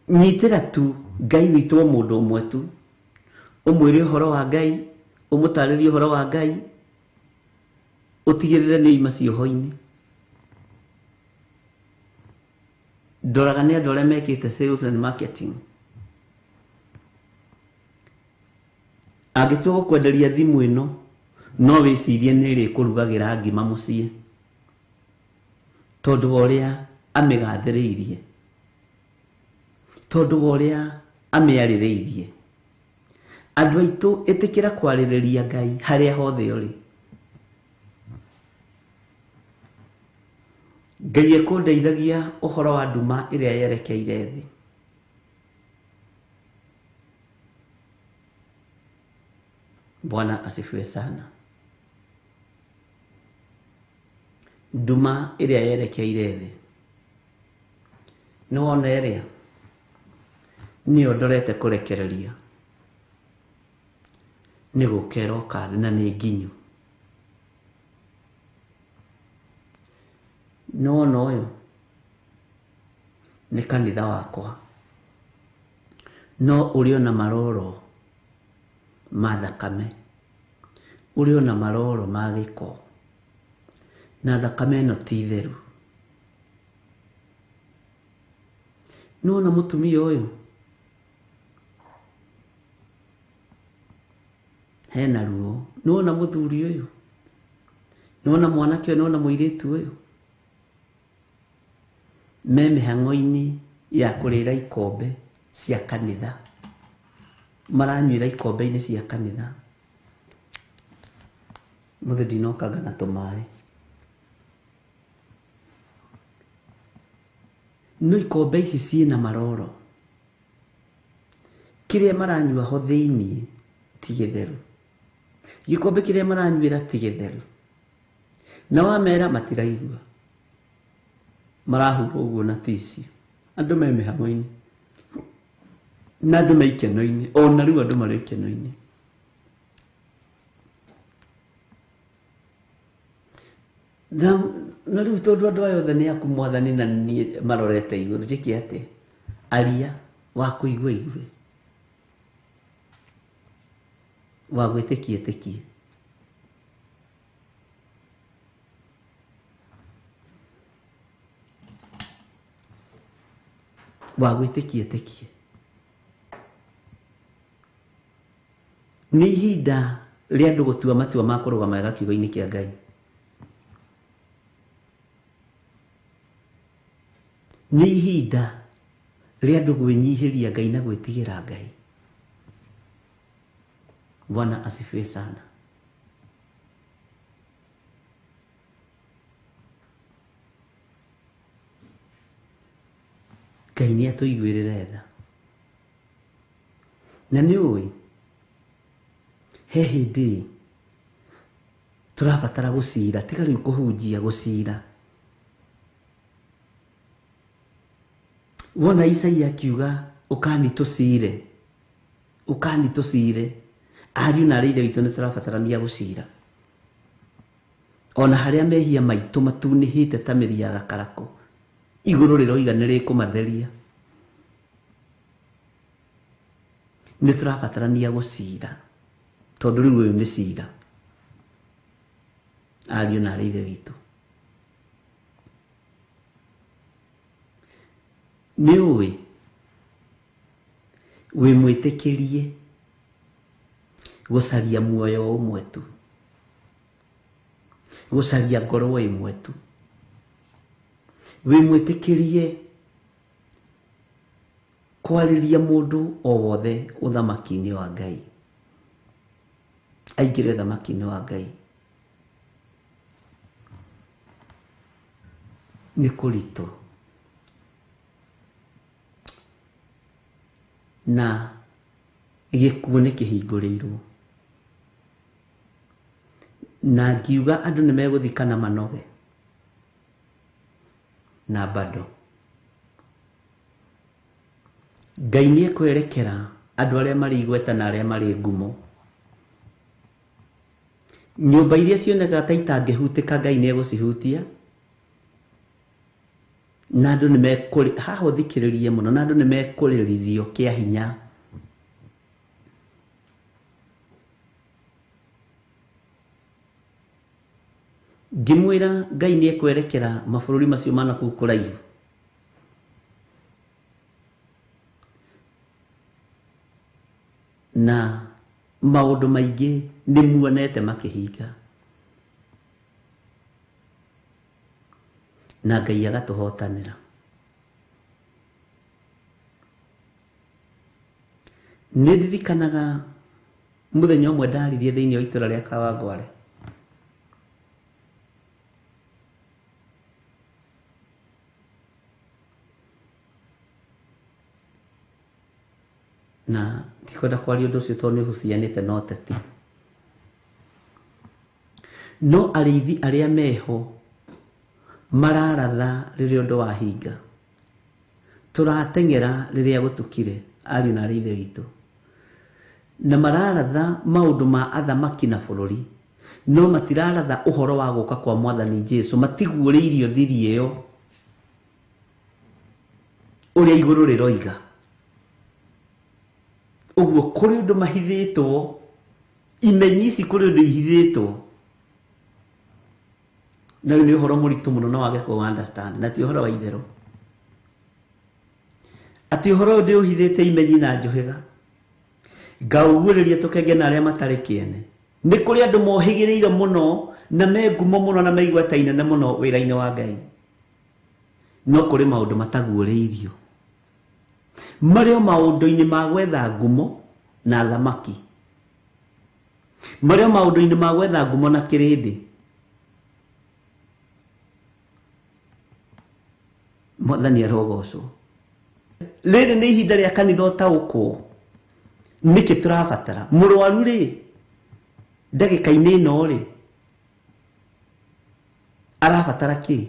nyitĩra tu Ngai witũ o mũndũ ũmwe tu, ũmwĩre ũhoro wa Ngai, ũmũtarĩrie ũhoro wa Ngai, ũtigĩrĩre nĩ oima cioho-inĩ. Ndoraga nĩ andũ arĩa mekĩte sales and marketing. Angĩtua gũkwenderia thimũ ĩno, no wĩcirie nĩ ĩrĩkũrugagĩra ngima mũciĩ, tondũ wa ũrĩa amĩgathĩrĩirie, tondũ wa ũrĩa amĩarĩrĩirie. Andũ aitũ ĩtĩkĩra kwarĩrĩria Ngai harĩa hothe ũrĩ. Ngai ekũndeithagia ũhoro wa nduma ĩrĩa yerekeire thĩ. Bwana asifiwe sana. Nduma ĩrĩa yerekeire thĩ. Nĩ wona ĩrĩa nĩyo ndorete kũrekereria, nĩ gũka ĩroka thĩ na nĩ nginyu. Nĩ wona ũyũ nĩ kanitha wakwa, no ũrĩ ona maroro ma thakame, ũrĩ ona maroro ma gĩko, na thakame ĩno ti theru. Nĩ wona mũtumia ũyũ hena ruo, nĩ wona mũthuri ũyũ, nĩ wona mwanake ũyũ, nĩ wona mũirĩtu ũyũ me mĩhang'o-inĩ ya kũrĩra ikombe cia kanitha, maranyuĩra ikombe-inĩ cia kanitha. Mũthĩ ndinokanga na tũmaĩ. No ikombe ici ciĩna maroro, kĩrĩa maranyua ho thĩiniĩ ti gĩtheru, gĩkombe kĩrĩa maranyuĩra ti gĩtheru, na wamera matiraigua, marahurwo ũguo na tissue. Andũ me mĩhang'o-inĩ na andũ me ikeno-inĩ, ona rĩu andũ marĩ ikeno-inĩ. Na rĩu tondũ andũ aya othe nĩ aku mwathani na niĩ marorete igũrũ, njĩke atĩa? Aria wa kũigua igue, wa gwĩtĩkia ĩtĩkie. Wa gwĩtĩkia ĩtĩkie. Nĩ ihinda rĩa andũ gũtua matua ma kũrũgama wega kiugo-inĩ kĩa Ngai. Nĩ ihinda rĩa andũ gwĩnyihĩria Ngai na gwĩtigĩra Ngai. Bwana asifiwe sana. Ngai nĩ atũiguĩrĩre tha. Na nĩ ũĩ he hĩndĩ tũrabatara gũcira, tiga rĩu kũhunjia, gũcira. Wona Isaia akiuga ũkani tũcire, ũkani tũcire, ariũ na arĩ ithe witũ nĩ tũrabatarania gũcira. Ona harĩa mehia maitũ matunĩhĩte ta mĩri ya gakarakũ, igũrũ rĩroiga nĩ rĩkũmatheria. Nĩ tũrabatarania gũcira, tondũ rĩu ũyũ nĩ cira, ariũ na arĩ ithe witũ. Nĩ ũĩ wĩ mwĩtĩkĩrie gũcaria muoyo ũmwe tu, gũcaria ngoro ĩmwe tu, wĩ mwĩtĩkĩrie kwarĩria mũndũ o wothe ũthamaki-inĩ wa Ngai, aingĩre ũthamaki-inĩ wa Ngai. Nĩ kũritũ na gĩkuũ nĩ kĩhingũrĩirwo, na ngiuga andũ nĩ megũthikana manoge na bado Ngai nĩ ekwerekera andũ arĩa marĩ igweta na arĩa marĩ ngumo. Nyũmba iria cionekaga ta itangĩhutĩka, Ngai nĩ egũcihutia, na andũ nĩ mekũrĩ, haha ũthikĩrĩrie mũno, na andũ nĩ mekũrĩrithio kĩa hinya. Ngĩmwĩra Ngai nĩ ekwerekera mabũrũri macio ma nakũu kũraihu, na maũndũ maingĩ nĩ muonete makĩhinga, na Ngai agatũhotanĩra. Nĩ ndirikanaga mũthenya ũmwe ndaririe thĩinĩ wa itũra rĩa Kawangware, na ndikwenda kwaria ũndũ ũcio tondũ nĩ ũhucianĩte na ũteti. No arĩithi arĩa meho mararatha rĩrĩa ũndũ wahinga, tũrateng'era rĩrĩa gũtukire, ariũ na arĩ ithe witũ, na mararatha maũndũ ma athamaki na bũrũri, no matiraratha ũhoro wa gũka kwa Mwathani Jesu, matiguũrĩirio thiri ĩyo ũrĩa igũrũ rĩroiga. Ũguo kũrĩ ũndũ mahithĩtwo, imenyi ici kũrĩ ũndũ ihithĩtwo, na ũyũ nĩ ũhoro mũritũ mũno no wage kũ understand, na ti ũhoro wa itherũ. Atĩ ũhoro ũyũ ndĩũhithĩte imenyi na njũhĩga, ngaũguũrĩria tũkenge na arĩa matarĩ kĩene. Nĩ kũrĩ andũ mohĩgĩrĩire mũno na me ngumo mũno na me igweta inene mũno wĩra-inĩ wa Ngai, no kũrĩ maũndũ mataguũrĩirio, marĩ o maũndũ-inĩ ma gwetha ngumo na thamaki, marĩ o maũndũ-inĩ ma gwetha ngumo na kĩrĩndĩ. Mwathani arogocwo. Rĩrĩ nĩ ihinda rĩa kanitha ũtaũkwo nĩkĩ tũrabatara mũrwaru rĩ, ndagĩka-inĩ ĩno rĩ, arabatara kĩ?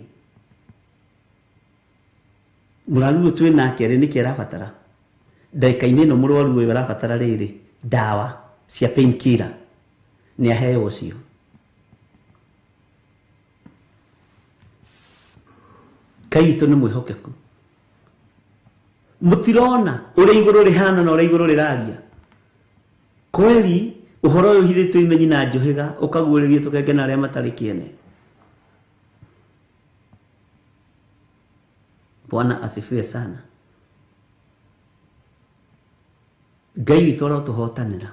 Mũrwaru ũyũ twĩ nake rĩ, nĩkĩ arabatara? Ndagĩka-inĩ ĩno mũrwaru ũyũ arabatara rĩrĩ, ndawa cia painkiller, nĩ aheo ũcio. Ngai witũ nĩ mwĩhokeku. Mũtirona ũrĩa igũrũ rĩhana na ũrĩa igũrũ rĩraria. Kweli ũhoro ũyũ ũhithĩtwo imenyi na njũhĩga, ũkaguũrĩrio tũkenge na arĩa matarĩ kĩene. Bwana asifiwe sana. Ngai witũ arotũhotanĩra.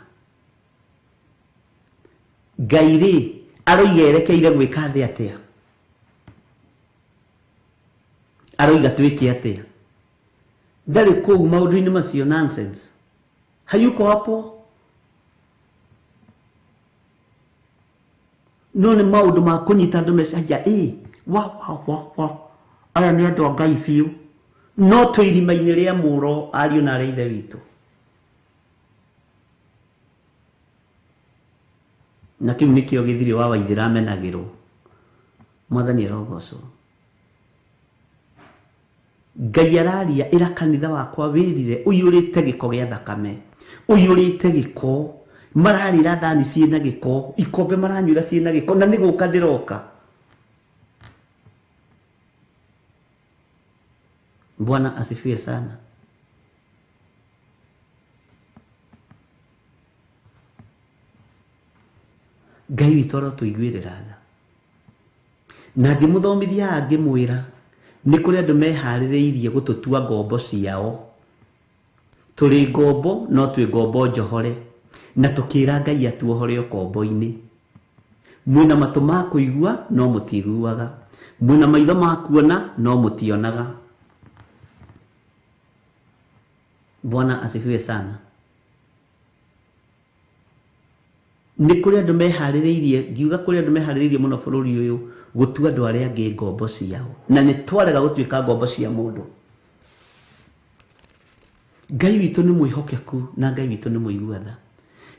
Ngai rĩ aroiga erekeire gwĩka thĩ atĩa? Aroiga twĩke atĩa? Ndarĩ kũu maũndũ-inĩ macio nonsense. Hayuko hapo. No nĩ maũndũ ma kũnyita andũ meciria, ĩ, wa, wa, wa, wa. Aya nĩ andũ a Ngai biũ. No twĩ irima-inĩ rĩa mũro, ariũ na arĩa ithe witũ. Na kĩu nĩkĩo gĩthirĩ wa Waithĩra amenagĩrwo. Mwathani arogocwo. Ngai araria ĩra kanitha wakwa wĩrire ũiyũrĩte gĩko gĩa thakame, ũiyũrĩte gĩko, mararĩra thani ciĩna gĩko, ikombe maranyuĩra ciĩna gĩko, na nĩ gũka ndĩroka. Bwana asifiwe sana. Ngai witũ arotũiguĩrĩra tha. Na ngĩmũthomithia ngĩmwĩra nĩ kũrĩ andũ meharĩrĩirie gũtũtua ngombo ciao. Tũrĩ ngombo no twĩ ngombo njohore, na tũkĩra Ngai atuohore ũkombo-inĩ. Mwĩna matũ ma kũigua no mũtiguaga, mwĩna maitho ma kuona no mũtionaga. Bwana asifiwe sana. Nĩ kũrĩ andũ meharĩrĩirie, ngiuga kũrĩ andũ meharĩrĩirie mũno bũrũri ũyũ gũtua andũ arĩa angĩ ngombo ciao, na nĩ twarega gũtuĩka ngombo cia mũndũ. Ngai witũ nĩ mwĩhokeku na Ngai witũ nĩ mũigua tha.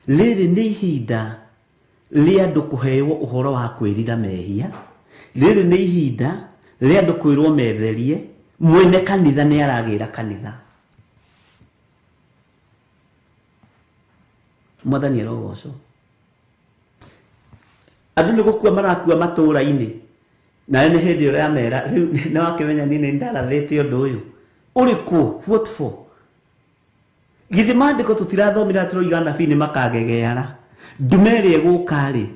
Rĩrĩ nĩ ihinda rĩa andũ kũheo ũhoro wa kwĩrira mehia. Rĩrĩ nĩ ihinda rĩa andũ kwĩrwo metherie. Mwene kanitha nĩ aragĩra kanitha. Mwathani arogocwo. Andũ nĩ gũkua marakua matũũra-inĩ, nawe nĩ hĩndĩ ũramera rĩu nĩ wakĩmenya niĩ nĩ ndarathĩte ũndũ ũyũ ũrĩkũ, what for? Githĩ maandĩko tũtirathomire tũroiga anabii nĩ makagegeara. Ndume ĩrĩa ĩgũka rĩ,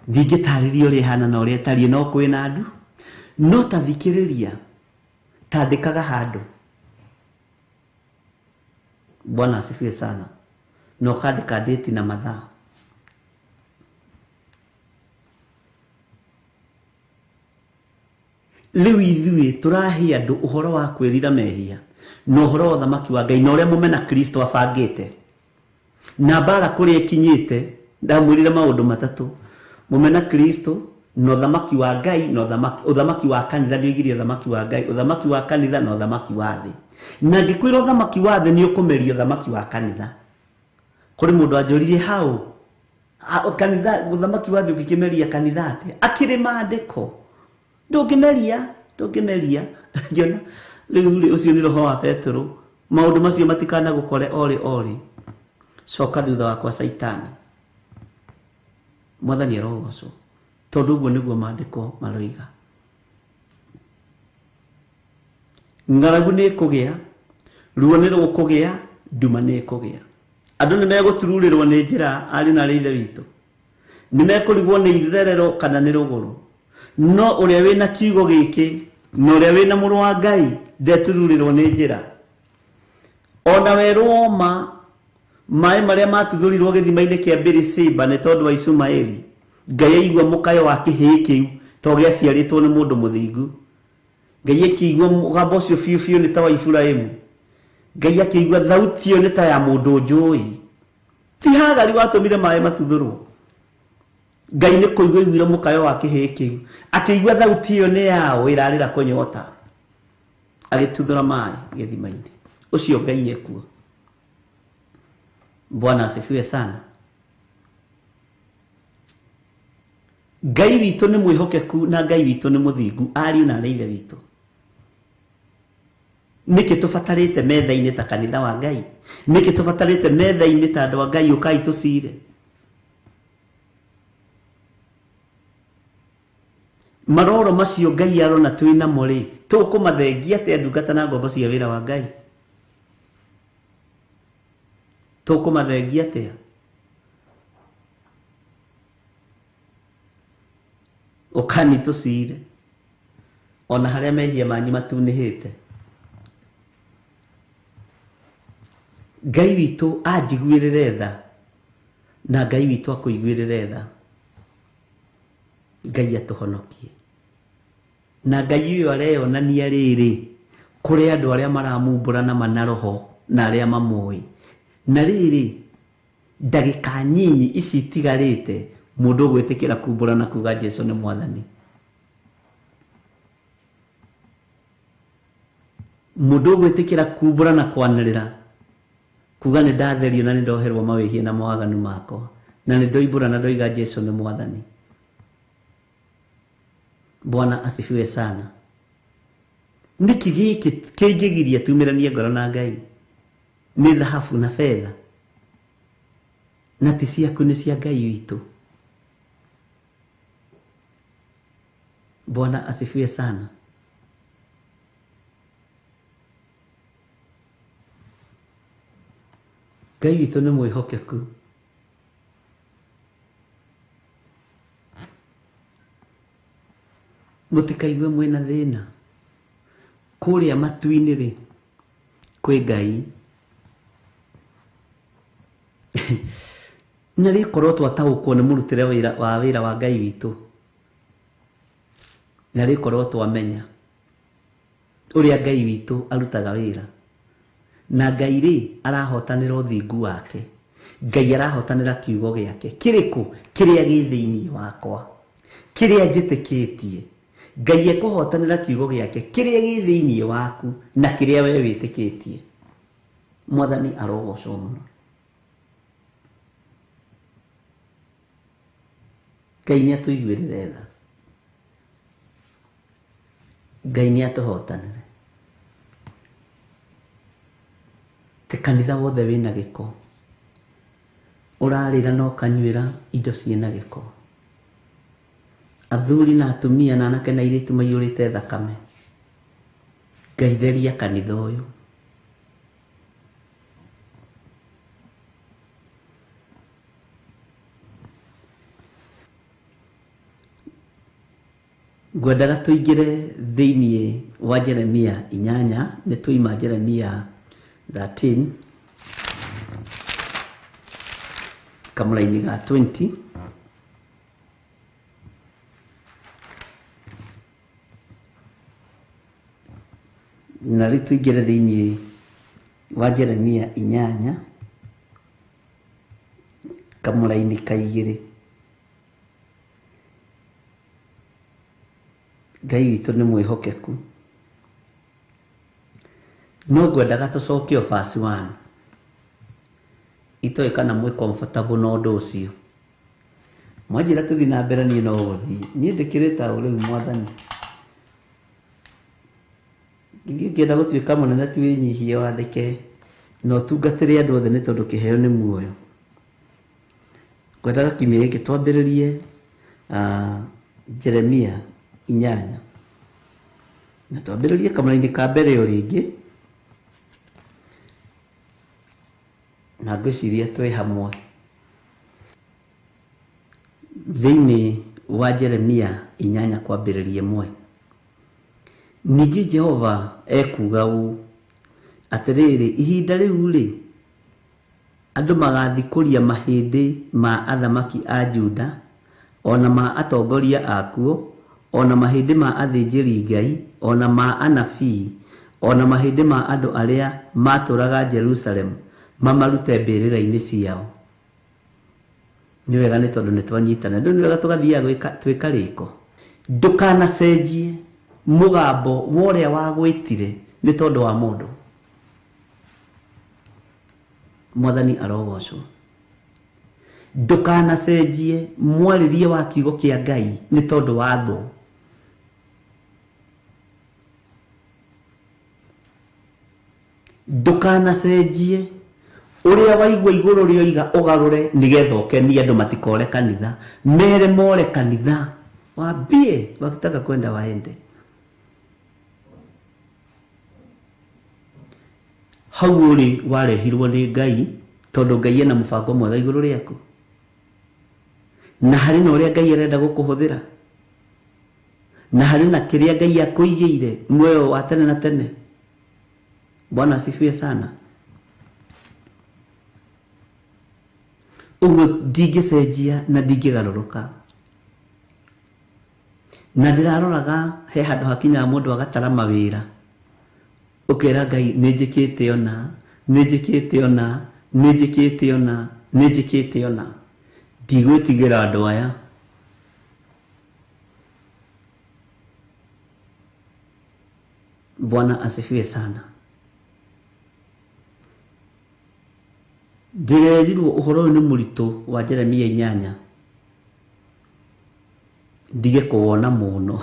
ndingĩtarĩria ũrĩa ĩhana na ũrĩa ĩtariĩ, no kwĩna andũ. No ta thikĩrĩria, tandĩkaga handũ. Bwana asifiwe sana. Na ũkandĩka date na mathaa. Rĩu ithuĩ tũrahe andũ ũhoro wa kwĩrira mehia na ũhoro wa ũthamaki wa Ngai na ũrĩa mũmena Kristo abangĩte na mbara kũrĩa ĩkinyĩte. Ndamwĩrire maũndũ matatũ: mũmena Kristo na ũthamaki wa Ngai na ũthamaki wa kanitha. Nĩoigire ũthamaki wa Ngai, ũthamaki wa kanitha na ũthamaki wa thĩ. Na ngĩkwĩra ũthamaki wa thĩ nĩ ũkũmeria ũthamaki wa kanitha. Kũrĩ mũndũ anjũririe hau kanitha ũthamaki wa thĩ ũngĩkĩmeria kanitha atĩa? Akĩrĩ maandĩko. Ndũngĩmeria, ndũngĩmeria. Ngĩona rĩu rĩ, ũcio nĩ roho wa Petero. Maũndũ macio matikanagũkore orĩ orĩ. Coka thutha wakwa Caitani. Mwathani arogocwo, tondũ ũguo nĩguo maandĩko maroiga. Ng'aragu nĩ ĩkũgĩa, ruo nĩ rũkũgĩa, nduma nĩ ĩkũgĩa. Andũ nĩ megũtururĩrwo nĩ njĩra, ariũ na aarĩ a Ithe witũ. Nĩ mekũrigwo nĩ itherero kana nĩ rũgũrũ. No ũrĩa wĩna kiugo gĩkĩ na ũrĩa wĩna mũrũ wa Ngai ndetururĩrwo nĩ njĩra. Ona werũ woma, maĩ marĩa matuthũrirwo gĩthima-inĩ kĩa Beersheba nĩ tondũ wa Ishumaeli, Ngai aigua mũkayo wa kĩhĩĩ kĩu to gĩaciarĩtwo nĩ mũndũ mũthingu. Ngai akĩigua mũgambo ũcio biũ biũ nĩ ta wa Iburahĩmu. Ngai akĩigua thauti ĩyo nĩ ta ya mũndũ njũĩ. Ti Hagari watũmire maĩ matuthũrwo. Ngai nĩ kũigua aiguire mũkayo wa kĩhĩĩ kĩu, akĩigua thauti ĩyo nĩ yao ĩrarĩra kũnyota, agĩtuthũra maĩ gĩthima-inĩ. Ũcio Ngai ekuo. Bwana asifiwe sana. Ngai witũ nĩ mwĩhokeku na Ngai witũ nĩ mũthingu, ariũ na aarĩ a Ithe witũ. Nĩkĩ tũbatarĩte metha-inĩ ta kanitha wa Ngai? Nĩkĩ tũbatarĩte metha-inĩ ta andũ a Ngai? Ũkai tũcire. Maroro macio Ngai arona twĩ namo rĩ, tũkũmathengia atĩa ndungata na ngombo cia wĩra wa Ngai? Tũkũmathengia atĩa? Ũkani tũcire ona harĩa mehia manyu matunĩhĩte. Ngai witũ anjiguĩrĩre tha na Ngai witũ akũiguĩrĩre tha. Ngai atũhonokie. Na Ngai ũyũ areyonania rĩrĩ kũrĩ andũ arĩa maramumbũra na mana roho na arĩa mamũĩ. Na rĩrĩ ndagĩka nyinyi ici itigarĩte mũndũ ũgwĩtĩkĩra kumbũra na kuga Jesu nĩ mwathani. Mũndũ ũgwĩtĩkĩra kumbũra na kwanĩrĩra kuga nĩ ndatherio na nĩ ndoherwo mawĩhia na mawaganu makwa. Na nĩ ndoimbũra na ndoiga Jesu nĩ mwathani. Bwana asifiwe sana. Nĩkĩ gĩkĩ kĩngĩgiria tumĩranie ngoro na Ngai? Nĩ thahabu na betha, na ti ciaku, nĩ cia Ngai witũ. Bwana asifiwe sana. Ngai witũ nĩ mwĩhokeku. Mũtikaigue mwĩna thĩna. Kũrĩa matu-inĩ rĩ, kwĩ Ngai. Na rĩkorwo twataũkwo nĩ mũrutĩre wa wĩra wa Ngai witũ, na rĩkorwo twamenya ũrĩa Ngai witũ arutaga wĩra, na Ngai rĩ arahotanĩra ũthingu wake, Ngai arahotanĩra kiugo gĩake kĩrĩkũ, kĩrĩa gĩ thĩinĩ wakwa, kĩrĩa njĩtĩkĩtie. Ngai ekũhotanĩra kiugo gĩake kĩrĩa gĩ thĩinĩ waku na kĩrĩa we wĩtĩkĩtie. Mwathani arogocwo mũno. Ngai nĩ atũiguĩrĩre tha, Ngai nĩ atũhotanĩre. Te kanitha wothe wĩna gĩko, ũrarĩra na ũkanyuĩra indo ciĩna gĩko. Athuri na atumia na anake na airĩtu maiyũrĩte thakame. Ngai theria kanitha ũyũ. Ngwendaga tũingĩre thĩinĩ wa Jeremia 8, nĩ tũima Jeremia 13 kamũraini ga 20. Na rĩu tũingĩre thĩinĩ wa Jeremia 8 kamũraini ka 2. Ngai witũ nĩ mwĩhokeku. No ngwendaga tũcoke o verse 1. Itoĩ kana mwĩ comfortable na ũndũ ũcio. Mwanjĩra tũthiĩ na mbere, niĩ no gũthiĩ. Niĩ ndĩkĩrĩ ta rĩu mwathani. Ithuĩ ũngĩenda gũtuĩka mũnene ti wĩnyihie wathĩke na ũtungatĩre andũ othe, nĩ tondũ kĩheo nĩ muoyo. Ngwendaga kiumia gĩkĩ twambĩrĩrie Jeremia 8 na twambĩrĩrie kamũraini ka mbere o rĩngĩ, na ngwĩciria twĩ hamwe thĩinĩ wa Jeremia 8 kwambĩrĩria 1. Ningĩ Jehova ekuuga ũũ, atĩrĩrĩ, ihinda rĩu rĩ, andũ magathikũria mahĩndĩ ma athamaki a Juda, ona ma atongoria akuo, ona mahĩndĩ ma athĩnjĩri Ngai, ona ma anabii, ona mahĩndĩ ma andũ arĩa matũraga Jerusalemu, mamarute mbĩrĩra-inĩ ciao. Nĩ wega nĩ tondũ nĩ twanyitana. Ndũ nĩ wega tũgathiaga twĩka rĩko. Ndũkanacenjie mũgambo wa ũrĩa wagwĩtire nĩ tondũ wa mũndũ. Mwathani arogocwo. Ndũkanacenjie mwarĩrie wa kiugo kĩa Ngai nĩ tondũ wa thũ. Ndũkanacenjie ũrĩa waigua igũrũ rĩoiga ũgarũre nĩgetha ũkenie andũ matikore kanitha. Mere more kanitha, waambie wakitaka kwenda waende. Hau ũrĩ warehirwo nĩ Ngai tondũ Ngai ena mũbango mwega igũrũ rĩaku, na harĩ na ũrĩa Ngai arenda gũkũhũthĩra, na harĩ na kĩrĩa Ngai akũigĩire muoyo wa tene na tene. Bwana asifiwe sana. Ũguo ndingĩcenjia na ndingĩgarũrũka. Na ndĩraroraga he handũ hakinyaga mũndũ agatara mawĩra, ũkera Ngai nĩ njĩkĩte ona, nĩ njĩkĩte ona, nĩ njĩkĩte ona, nĩ njĩkĩte ona, ndigwĩtigĩra andũ aya. Bwana asifiwe sana. Ndĩrerirwo ũhoro ũyũ nĩ mũritũ wa Jeremia 8 ndige kũwona mũno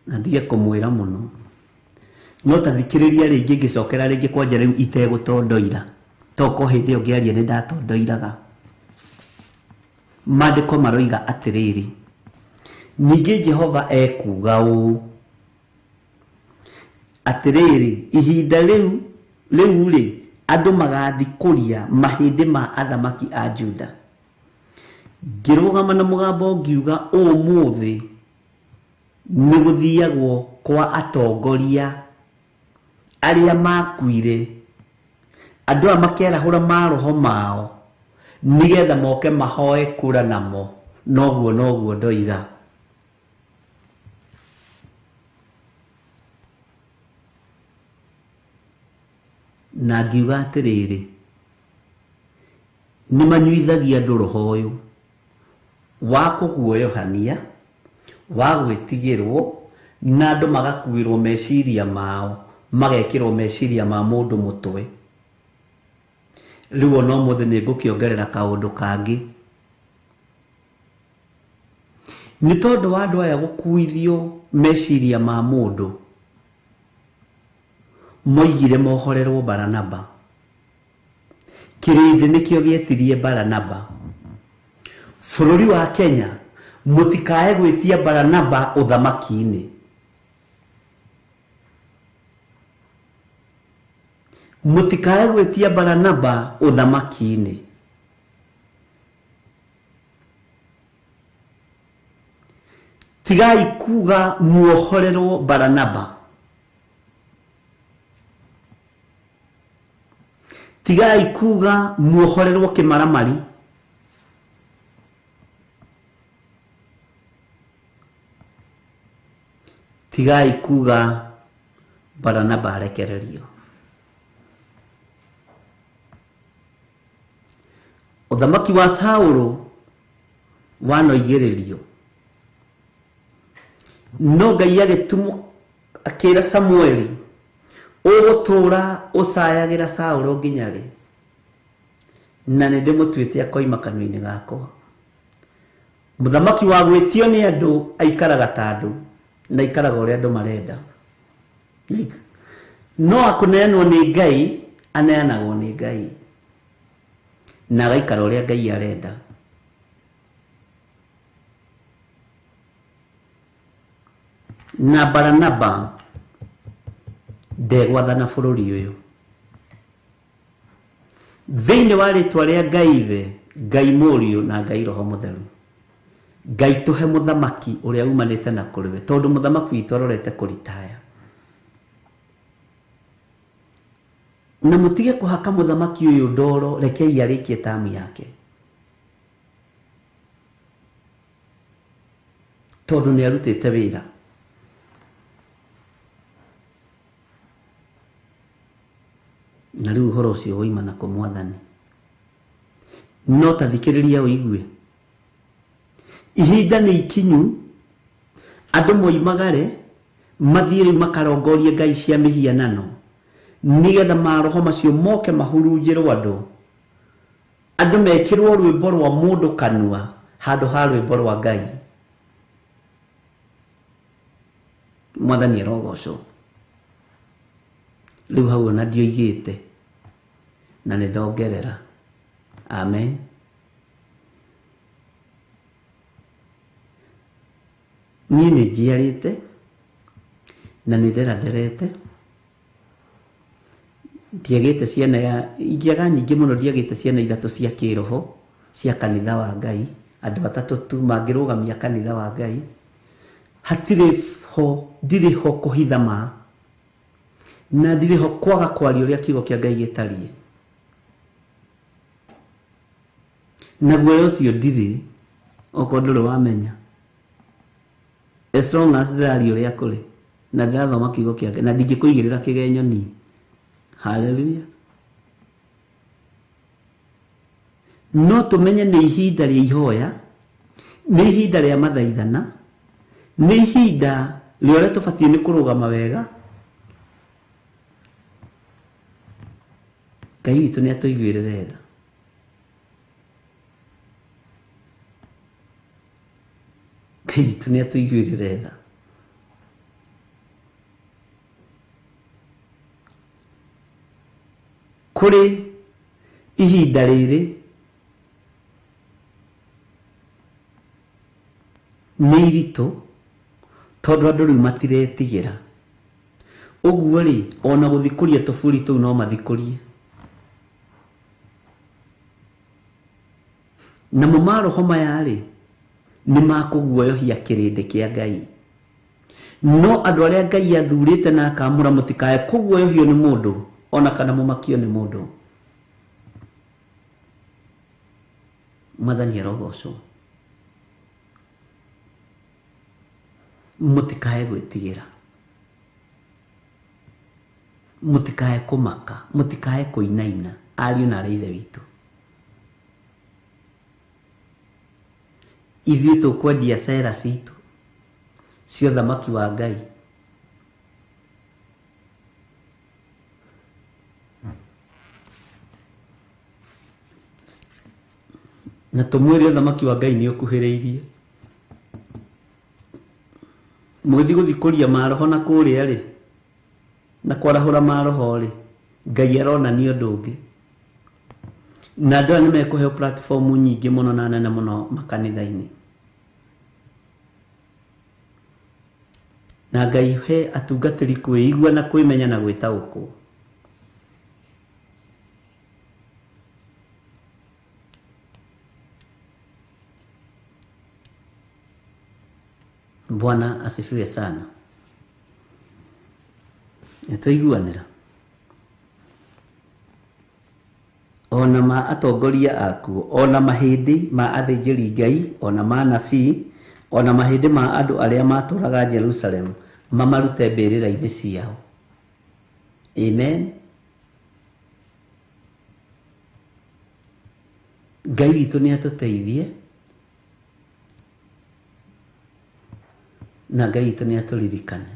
na ndige kũmwĩra mũno, no ta thikĩrĩria rĩngĩ ngĩcokera rĩngĩ kwanja rĩu itegũtondoira, toko hĩndĩ ĩyo ngĩaria nĩ ndatondoiraga. Maandĩko maroiga atĩrĩrĩ, ningĩ Jehova ekuuga ũũ, atĩrĩrĩ, ihinda rĩu-rĩ, andũ magathikũria mahĩndĩ ma athamaki a Juda. Ngĩrũgama na mũgambo ngiuga, ũmũthĩ nĩ gũthiagwo kwa atongoria arĩa makuire, andũ aya makerahũra maroho mao nĩgetha moke mahoe kura namo. Noguo ndoiga. Na ngiuga atĩrĩrĩ, nĩ manyuithagia andũ roho ũyũ wa kũguoyohania, wa gwĩtigĩrwo, na andũ magakuĩrwo meciria mao, magekĩrwo meciria ma mũndũ mũtwe. Rĩu ona ũmũthĩ nĩ ngũkĩongerera kaũndũ kangĩ. Nĩ tondũ wa andũ aya gũkuithio meciria ma mũndũ, moigire mohorerwo Baranaba. Kĩrĩndĩ nĩkĩo gĩetirie Baranaba. Bũrũri wa Kenya mũtikae gwĩtia Baranaba ũthamaki-inĩ. Mũtikae gwĩtia Baranaba ũthamaki-inĩ. Tigai kuga muohorerwo Baranaba. Tigai kuga muohorerwo kĩmaramari. Tigai kuga Baranaba arekererio. Ũthamaki wa Saũlũ wanoigĩrĩrio, no Ngai agĩtũmwo akĩra Samueli, ũgũtũũra ũcayagĩra Saũlũ nginya rĩ? Na nĩ ndĩmũtuĩte akoima kanua-inĩ gakwa. Mũthamaki wa gwĩtio nĩ andũ aikaraga ta andũ, na aikaraga ũrĩa andũ marenda. No akũneanwo nĩ Ngai, aneanagwo nĩ Ngai, na agaikara ũrĩa Ngai arenda. Na Baranaba ndegwathana bũrũri ũyũ. Thĩinĩ wa rĩtwa rĩa Ngai Ithe, Ngai Mũriũ na Ngai Roho Mũtheru, Ngai tũhe mũthamaki ũrĩa umanĩte na kũrĩ we, tondũ mũthamaki witũ arorete kũritaya. Na mũtige kũhaka mũthamaki ũyũ ndoro, rekei arĩkie tamu yake, tondũ nĩ arutĩte wĩra. Na rĩu ũhoro ũcio woima na kũ Mwathani. No ta thikĩrĩria ũigue, ihinda nĩ ikinyu andũ moimagare mathiĩ rĩu makarongorie ngai cia mĩhianano, nĩgetha maroho macio moke mahurunjĩrwo andũ, andũ mekĩrwo rwĩmbo rwa mũndũ kanua handũ ha rwĩmbo rwa Ngai. Mwathani arogocwo. Rĩu hau ona ndioigĩte na nĩ ndongerera. Amen. Niĩ nĩ njiarĩte na nĩ nderaderete, ndiagĩte ciana ya ingĩaga nyingĩ mũno, ndiagĩte ciana ithatũ cia kĩroho cia kanitha wa Ngai, andũ atatũ tu mangĩrũgamia kanitha wa Ngai. Hatirĩ ho, ndirĩ ho kũhitha ma, na ndirĩ ho kwaga kwaria ũrĩa kiugo kĩa Ngai gĩtariĩ. Na guoya ũcio ndirĩ, okorwo ndũrĩ wamenya. As long as ndĩraria ũrĩa kũrĩ na ndĩrathoma kiugo kĩa Ngai, na ndingĩkũigĩrĩra kĩgenyo niĩ. Hallelujah. No tũmenye nĩ ihinda rĩa ihoya, nĩ ihinda rĩa mathaithana, nĩ ihinda rĩa ũrĩa tũbatiĩ nĩ kũrũgama wega. Ngai witũ nĩ atũiguĩrĩre tha. Ngai witũ nĩ atũiguĩrĩre tha. Kũrĩ ihinda rĩrĩ nĩ iritũ tondũ andũ rĩu matiretigĩra. Ũguo rĩ, ona gũthikũria tũburi tũu no mathikũrie. Namo maroho maya rĩ, nĩ makũguoyohia kĩrĩndĩ kĩa Ngai. No andũ arĩa Ngai athurĩte na akamũra mũtikae kũguoyohio nĩ mũndũ ona kana mũmakio nĩ mũndũ. Mwathani arogocwo. Mũtikae gwĩtigĩra, mũtikae kũmaka, mũtikae kũinaina, ariũ na arĩ ithe witũ. Ithuĩ tũkwendia cera citũ cia ũthamaki wa Ngai. Na tũmwĩre ũthamaki wa Ngai nĩ ũkuhĩrĩirie. Mũgĩthiĩ gũthikũria maroho na kũrĩa rĩ, na kwarahũra maroho rĩ, Ngai aronania ũndũ ũngĩ. Na andũ aya nĩ mekũheo platform nyingĩ mũno na nene mũno makanitha-inĩ. Na Ngai he atungatĩri kwĩigua na kwĩmenya na gwĩtaũkwo. Bwana asifiwe sana. Nĩtwaiguanĩra. Ona ma atongoria akuo, ona mahĩndĩ ma athĩnjĩri Ngai, ona ma anabii, ona mahĩndĩ ma andũ arĩa matũũraga Jerusalem, mamarute mbĩrĩra-inĩ ciao. Amen. Ngai witũ nĩ atũteithie na Ngai witũ nĩ atũririkane.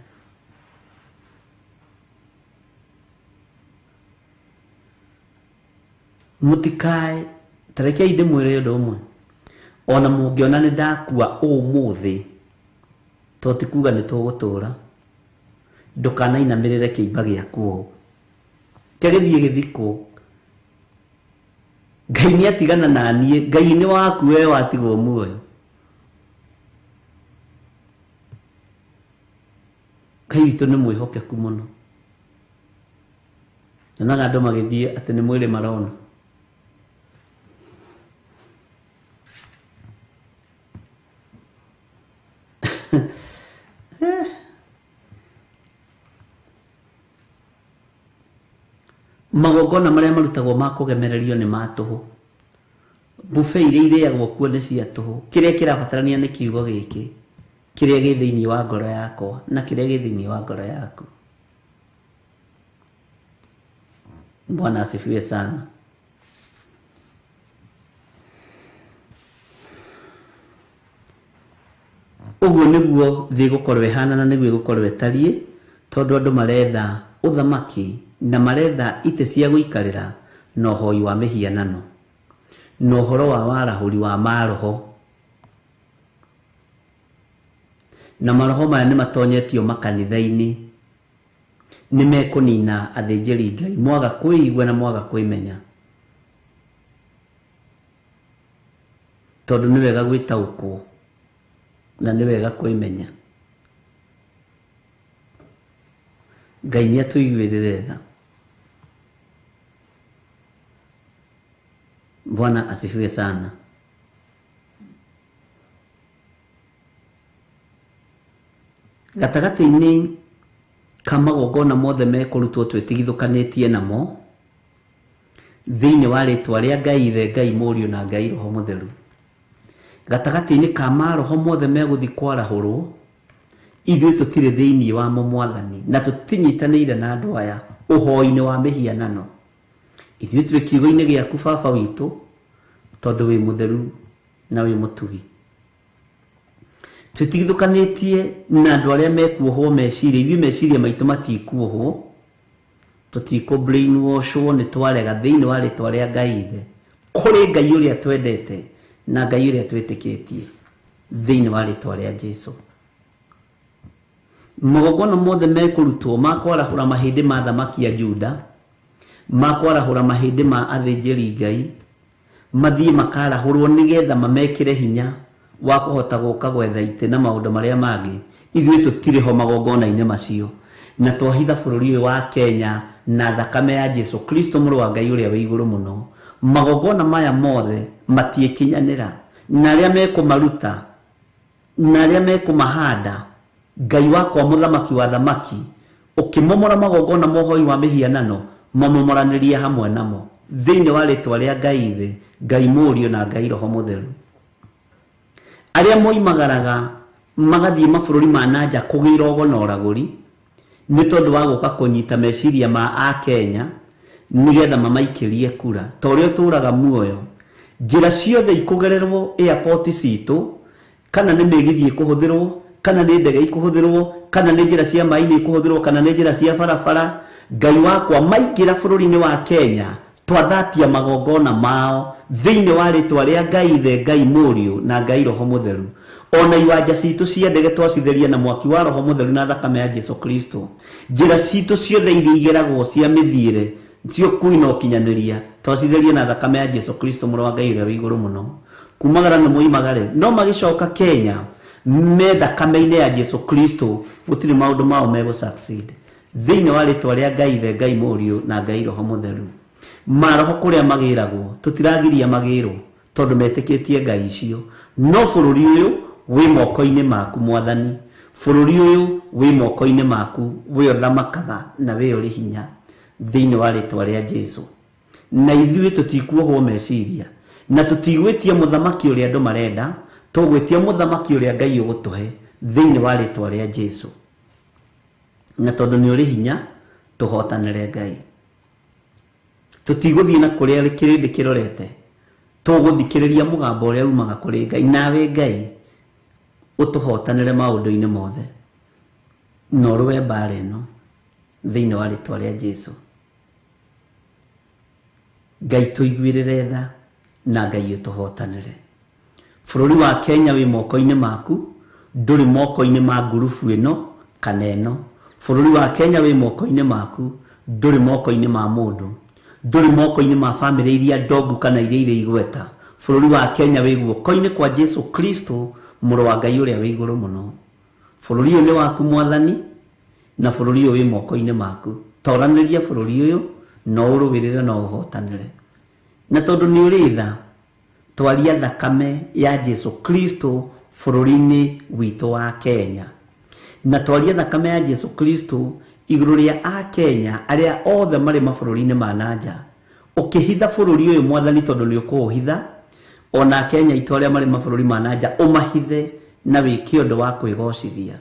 Mũtikae, tarekei ndĩmwĩre ũndũ ũmwe, ona mũngĩona nĩ ndakua ũmũthĩ, to ti kuga nĩ tũgũtũra, ndũkanainamĩrĩre kĩimba gĩaku ũũ. Kĩa gĩthiĩ gĩthikwo. Ngai nĩ atigana na niĩ, Ngai nĩ waku we watigwo muoyo. Ngai witũ nĩ mwĩhokeku mũno. Nyonaga andũ magĩthiĩ atĩ nĩ mwĩrĩ marona. Magongona marĩa marutagwo ma kũgemererio nĩ ma tũhũ. Buffet iria irĩagwo kuo nĩ cia tũhũ. Kĩrĩa kĩrabatarania nĩ kiugo gĩkĩ, kĩrĩa gĩ thĩinĩ wa ngoro yakwa na kĩrĩa gĩ thĩinĩ wa ngoro yaku. Bwana asifiwe sana. Ũguo nĩguo thĩ ĩgũkorwo ĩhana na nĩguo ĩgũkorwo ĩtariĩ, tondũ andũ maretha ũthamaki na maretha itĩ cia gũikarĩra na ũhoi wa mĩhianano na ũhoro wa warahũri wa maroho. Na maroho maya nĩ matonyetio makanitha-inĩ, nĩ mekũnina athĩnjĩri Ngai mwaga kwĩigua na mwaga kwĩmenya, tondũ nĩ wega gwĩtaũkwo na nĩ wega kwĩmenya. Ngai nĩ atũiguĩrĩre tha. Bwana asifiwe sana. Gatagatĩ-inĩ ka magongona mothe mekũrutwo twĩtigithũkanĩtie namo thĩinĩ wa rĩtwa rĩa Ngai Ithe, Ngai Mũriũ na Ngai Roho Mũtheru, gatagatĩ-inĩ ka maroho mothe megũthiĩ kwarahũrwo, ithuĩ tũtirĩ thĩinĩ wamo Mwathani, na tũtinyitanĩire na andũ aya ũhoi-inĩ wa mĩhianano. Ithuĩ twĩ kiugo-inĩ gĩaku Baba witũ, tondũ wĩ mũtheru na wĩ mũtugi. Tũtigithũkanĩtie na andũ arĩa mekuohwo meciria, ithuĩ meciria maitũ matikuohwo, tũtikũ brainwashwo, nĩ twarega thĩinĩ wa rĩtwa rĩa Ngai Ithe, kũrĩ Ngai ũrĩa twendete na Ngai ũrĩa twĩtĩkĩtie. Thĩinĩ wa rĩtwa rĩa Jesu. Magongona mothe mekũrutwo ma kwarahũra mahĩndĩ ma thamaki ya Juda, ma kwarahũra mahĩndĩ ma athĩnjĩri Ngai, mathiĩ makarahũrwo nĩgetha mamekĩre hinya wa kũhota gũka gwetha itĩ na maũndũ marĩa mangĩ. Ithuĩ tũtirĩ ho magongona-inĩ macio, na twahitha bũrũri ũyũ wa Kenya na thakame ya Jesu Kristo mũrũ wa Ngai ũrĩa wĩ igũrũ mũno. Magongona maya mothe matiĩkinyanĩra, na arĩa mekũmaruta na arĩa mekũmahanda, Ngai wakwa mũthamaki wa thamaki, ũkĩmomora magongona mohoi wa mĩhianano, mamomoranĩrie hamwe namo thĩinĩ wa rĩtwa rĩa Ngai Ithe, Ngai Mũriũ na Ngai Roho Mũtheru. Arĩa moimagaraga magathiĩ mabũrũri ma nanja kũgĩra ũgo na ũragũri nĩ tondũ wa gũka kũnyita meciria ma Akenya nĩgetha mamaikĩrie kura. Ta ũrĩa ũtũraga muoyo, njĩra ciothe ikũgererwo airport citũ, kana nĩ mĩgithi ĩkũhũthĩrwo, kana nĩ ndege ikũhũthĩrwo, kana nĩ njĩra cia maĩ-inĩ ikũhũthĩrwo, kana nĩ njĩra cia barabara, Ngai wakwa maingĩra bũrũri-inĩ wa Kenya twathatia magongona mao thĩinĩ wa rĩtwa rĩa Ngai Ithe, Ngai Mũriũ na Ngai Roho Mũtheru. Ona iwanja citũ cia ndege twacitheria na mwaki wa Roho Mũtheru na thakame ya Jesu Kristo. Njĩra citũ ciothe iria igeragwo cia mĩthiĩre cia ũkui na ũkinyanĩria twacitheria na thakame ya Jesu Kristo mũrũ wa Ngai ũrĩa wĩ igũrũ mũno. Kumagara nĩ moimagare, no magĩcoka Kenya me thakame-inĩ ya Jesu Kristo gũtirĩ maũndũ mao megũ succeed. Thĩinĩ wa rĩtwa rĩa Ngai Ithe, Ngai Mũriũ na Ngai Roho Mũtheru. Maroho kũrĩa magĩragwo tũtiragiria magĩrwo tondũ metĩkĩtie Ngai icio, no bũrũri ũyũ wĩ moko-inĩ maku Mwathani, bũrũri ũyũ wĩ moko-inĩ maku, we ũthamakaga na we ũrĩ hinya thĩinĩ wa rĩtwa rĩa Jesu. Na ithuĩ tũtikuohwo meciria na tũtigwĩtia mũthamaki ũrĩa andũ marenda, tũgwĩtia mũthamaki ũrĩa Ngai ũgũtũhe thĩinĩ wa rĩtwa rĩa Jesu. Na tondũ nĩ ũrĩ hinya, tũhotanĩre Ngai. Tũtigũthiĩ na kũrĩa kĩrĩndĩ kĩrorete, tũgũthikĩrĩria mũgambo ũrĩa umaga kũrĩ Ngai. Nawe Ngai ũtũhotanĩre maũndũ-inĩ mothe, na ũrũe mbara ĩno thĩinĩ wa rĩtwa rĩa Jesu. Ngai tũiguĩrĩre tha na Ngai ũtũhotanĩre. Bũrũri wa Kenya wĩ moko-inĩ maku, ndũrĩ moko-inĩ ma ngurubu ĩno kana ĩno. Bũrũri wa Kenya wĩ moko-inĩ maku, ndũrĩ moko-inĩ ma mũndũ, ndũrĩ moko-inĩ ma bamĩrĩ iria ndongu kana iria irĩ igweta. Bũrũri wa Kenya wĩ guoko-inĩ kwa Jesu Kristo mũrũ wa Ngai ũrĩa wĩ igũrũ mũno. Bũrũri ũyũ nĩ waku Mwathani, na bũrũri ũyũ wĩ moko-inĩ maku. Toranĩria bũrũri ũyũ na ũrũĩrĩre na ũhotanĩre. Na tondũ nĩ ũrĩ tha, twaria thakame ya Jesu Kristo bũrũri-inĩ witũ wa Kenya. Na twaria thakame ya Jesu Kristo igũrũ rĩa Akenya arĩa othe marĩ mabũrũri-inĩ ma nanja. Ũkĩhitha bũrũri ũyũ Mwathani tondũ nĩ ũkũũhitha, ona Akenya aitũ arĩa marĩ mabũrũri ma nanja ũmahithe na wĩke ũndũ wa kwĩgocithia,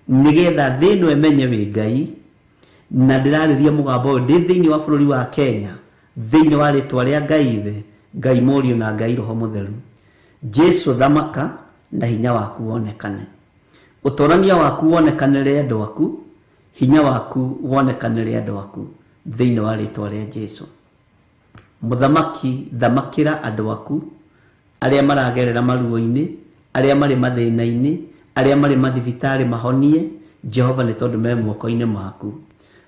nĩgetha thĩ ĩno ĩmenye wĩ Ngai. Na ndĩrarĩria mũgambo ũyũ ndĩ thĩinĩ wa bũrũri wa Kenya, thĩinĩ wa rĩtwa rĩa Ngai Ithe, Ngai Mũriũ na Ngai Roho Mũtheru. Jesu thamaka na hinya waku wonekane, ũtorania waku wonekanĩre andũ aku, hinya waku wonekanĩre andũ aku thĩinĩ wa rĩtwa rĩa Jesu. Mũthamaki thamakĩra andũ aku arĩa maragerera maruo-inĩ, arĩa marĩ mathĩna-inĩ, arĩa marĩ mathibitarĩ mahonie Jehova, nĩ tondũ me moko-inĩ maku.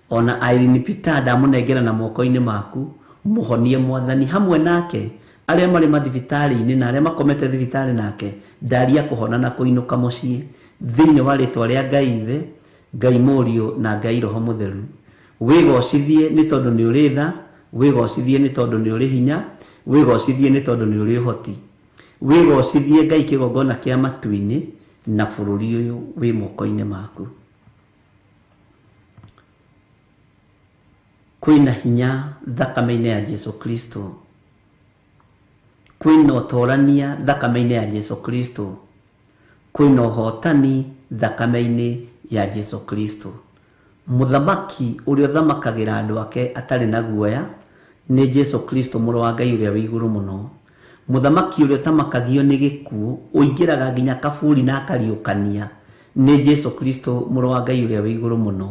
Ona Irene Peter ndamũnengera na moko-inĩ maku, mũhonie Mwathani hamwe nake arĩa marĩ mathibitarĩ-inĩ na arĩa makomete thibitarĩ nake, ndaria kũhona na kũinũka mũciĩ thĩinĩ wa rĩtwa rĩa Ngai Ithe, Ngai Mũriũ na Ngai Roho Mũtheru. Wĩgocithie nĩ tondũ nĩ ũrĩ tha, wĩgocithie nĩ tondũ nĩ ũrĩ hinya, wĩgocithie nĩ tondũ nĩ ũrĩ ũhoti. Wĩgocithie Ngai kĩgongona kĩa matu-inĩ na bũrũri ũyũ wĩ moko-inĩ maku. Kwĩna hinya thakame-inĩ ya Jesu Kristo, kwĩna ũtorania thakame-inĩ ya Jesu Kristo, kwĩna ũhotani thakame-inĩ ya Jesu Kristo. Mũthamaki ũrĩa ũthamakagĩra andũ ake atarĩ na guoya nĩ Jesu Kristo mũrũ wa Ngai ũrĩa wĩ igũrũ mũno. Mũthamaki ũrĩa ũtamakagio nĩ gĩkuũ, ũingĩraga nginya kaburi na akariũkania nĩ Jesu Kristo mũrũ wa Ngai ũrĩa wĩ igũrũ mũno.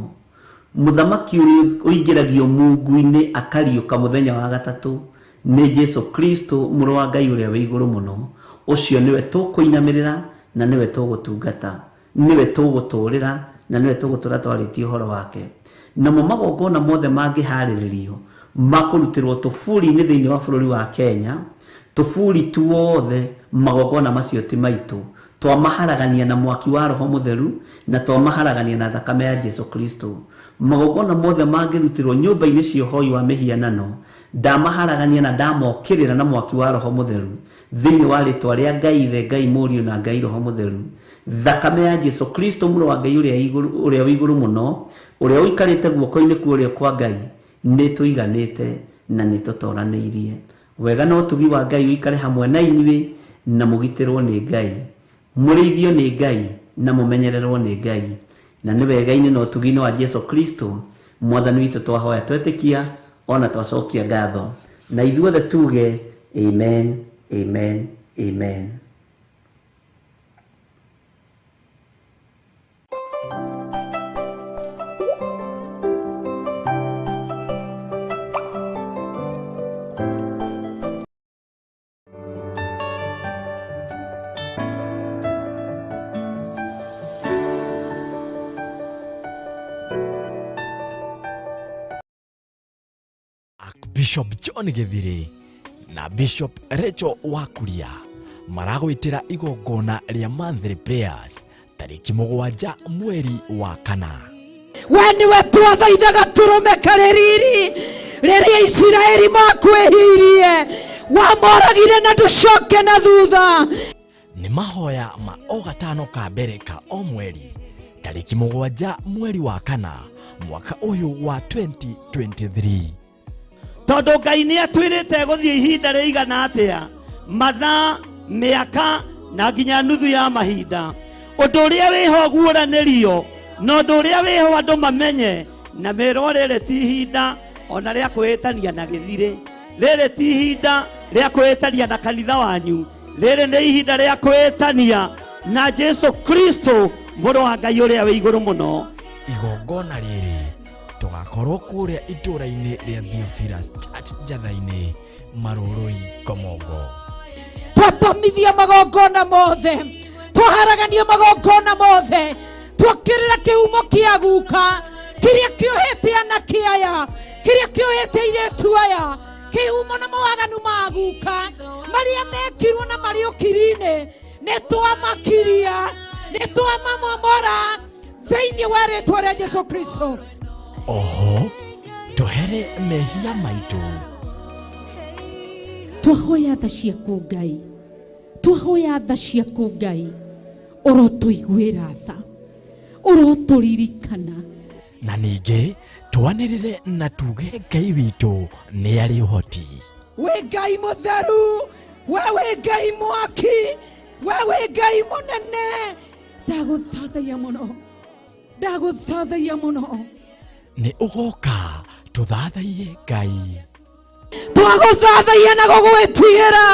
Mũthamaki ũrĩa ũingĩragio mungu-inĩ akariũka mũthenya wa gatatũ nĩ Jesu Kristo mũrũ wa Ngai ũrĩa wĩ igũrũ mũno. Ũcio nĩwe tũkũinamĩrĩra na nĩwe tũgũtungata, nĩwe tũgũtũrĩra, na nĩwe tũgũtũra twarĩtie ũhoro wake. Namo magongona mothe mangĩharĩrĩrio makũrutĩrwo tũburi-inĩ thĩinĩ wa bũrũri wa Kenya, tũburi tuothe magongona macio ti maitũ, twamaharagania na mwaki wa Roho Mũtheru na twamaharagania na thakame ya Jesu Kristo. Magongona mothe mangĩrutĩrwo nyũmba-inĩ cia ũhoi wa mĩhianano, ndamaharagania na ndamokĩrĩra na mwaki wa Roho Mũtheru thĩinĩ wa rĩtwa rĩa Ngai Ithe, Ngai Mũriũ na Ngai Roho Mũtheru. Thakame ya Jesu Kristo mũrũ wa Ngai ũrĩa wĩ igũrũ mũno, ũrĩa ũikarĩte guoko-inĩ kwa ũrĩo kwa Ngai, nĩ tũiganĩte na nĩ tũtoranĩirie. Wega na ũtugi wa Ngai ũikare hamwe na inyuĩ, na mũgitĩrwo nĩ Ngai, mũrĩithio nĩ Ngai, na mũmenyererwo nĩ Ngai. Na nĩ wega-inĩ na ũtugi-inĩ wa Jesu Kristo mwathani witũ twahoya twetĩkia ona twacokia ngatho, na ithuothe tuge amen, amen, amen. Bishop John Githiri na Bishop Rachel Wakuria maragwĩtĩra igongona rĩa monthly prayers tarĩki 7 mweri wa 4. We nĩwe twathaithaga tũrũme karĩ riri rĩrĩa Isiraeli makwĩhirie, wamoragire na ndũcoke na thutha. Nĩ mahoya ma o gatano ka mbere ka o mweri tarĩki 7 mweri wa 4 mwaka ũyũ wa 2023. Tondũ Ngai nĩ atwĩrĩte gũthiĩ ihinda rĩigana atĩa, mathaa, mĩaka na nginya nuthu ya mahinda. Ũndũ ũrĩa wĩho guũranĩrio na ũndũ ũrĩa wĩho andũ mamenye, na merwo rĩrĩ ti ihinda ona rĩa kwĩĩtania na gĩthirĩ, rĩrĩ ti ihinda rĩa kwĩĩtania na kanitha wanyu, rĩrĩ nĩ ihinda rĩa kwĩĩtania na Jesu Kristo mũrũ wa Ngai ũrĩa wĩ igũrũ mũno. Igongona rĩrĩ tũgakorwo kũrĩa itũũra-inĩ rĩa Theophilus Church Njatha-inĩ, Marũrũi, Komongo. Twatomithia magongona mothe, twaharagania magongona mothe, twokĩrĩra kĩhumo kĩa guka kĩrĩa kĩohete anake aya, kĩrĩa kĩohete airĩtu aya, kĩhumo na mawaganu ma guka marĩa mekirwo na marĩ ũkiri-inĩ, nĩ twamakiria, nĩ twamamomora thĩinĩ wa rĩtwa rĩa Jesu Kristo. Oho tũhere mehia maitũ. Twahoya tha ciaku Ngai, twahoya tha ciaku Ngai, ũrotũiguĩra tha, ũrotũririkana. Na ningĩ twanĩrĩre na tuge Ngai witũ nĩ arĩ ũhoti. Wĩ Ngai mũtheru, we wĩ Ngai mwaki, we wĩ Ngai mũnene. Ndagũthathaiya mũno, ndagũthathaiya mũno. Nĩ ũgoka tũthathaiye Ngai. Twagũthathaiya na gũgwĩtigĩra,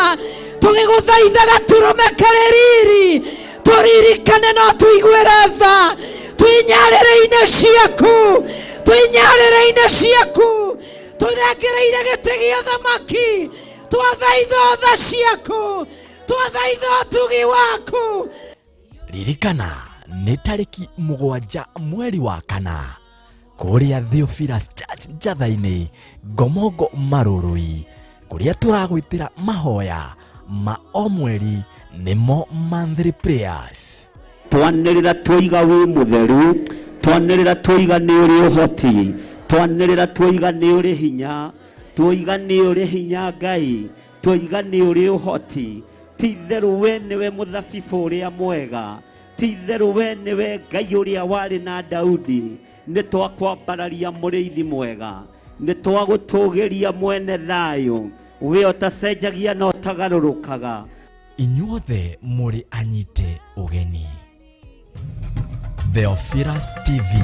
tũgĩgũthaithaga tũrũme karĩ riri, tũririkane no tũiguĩre tha, twĩnyarĩrĩ-inĩ ciaku, twĩnyarĩrĩ-inĩ ciaku, tũthengereire gĩtĩ gĩa thamaki, twathaitha tha ciaku, twathaitha ũtugi waku. Ririkana nĩ tarĩki 7 mweri wa 4 kũrĩa Theophilus Church Njatha-inĩ, Ngomongo, Marũrũi, kũrĩa tũragwĩtĩra mahoya ma o mweri nĩmo monthly prayers. Twanĩrĩra twoiga wĩ mũtheru, twanĩrĩra twoiga nĩ ũrĩ ũhoti, twanĩrĩra twoiga nĩ ũrĩ hinya, twoiga nĩ ũrĩ hinya Ngai, twoiga nĩ ũrĩ ũhoti. Ti itherũ we nĩwe mũthabibũ ũrĩa mwega, ti itherũ we nĩwe Ngai ũrĩa warĩ na Daudi. Nĩ twakwambararia mũrĩithi mwega, nĩ twagũtũgĩria mwene thayũ, we ũtacenjagia na ũtagarũrũkaga. Inyuothe mũrĩ anyite ũgeni. Theophilus TV,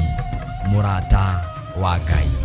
mũrata wa Ngai.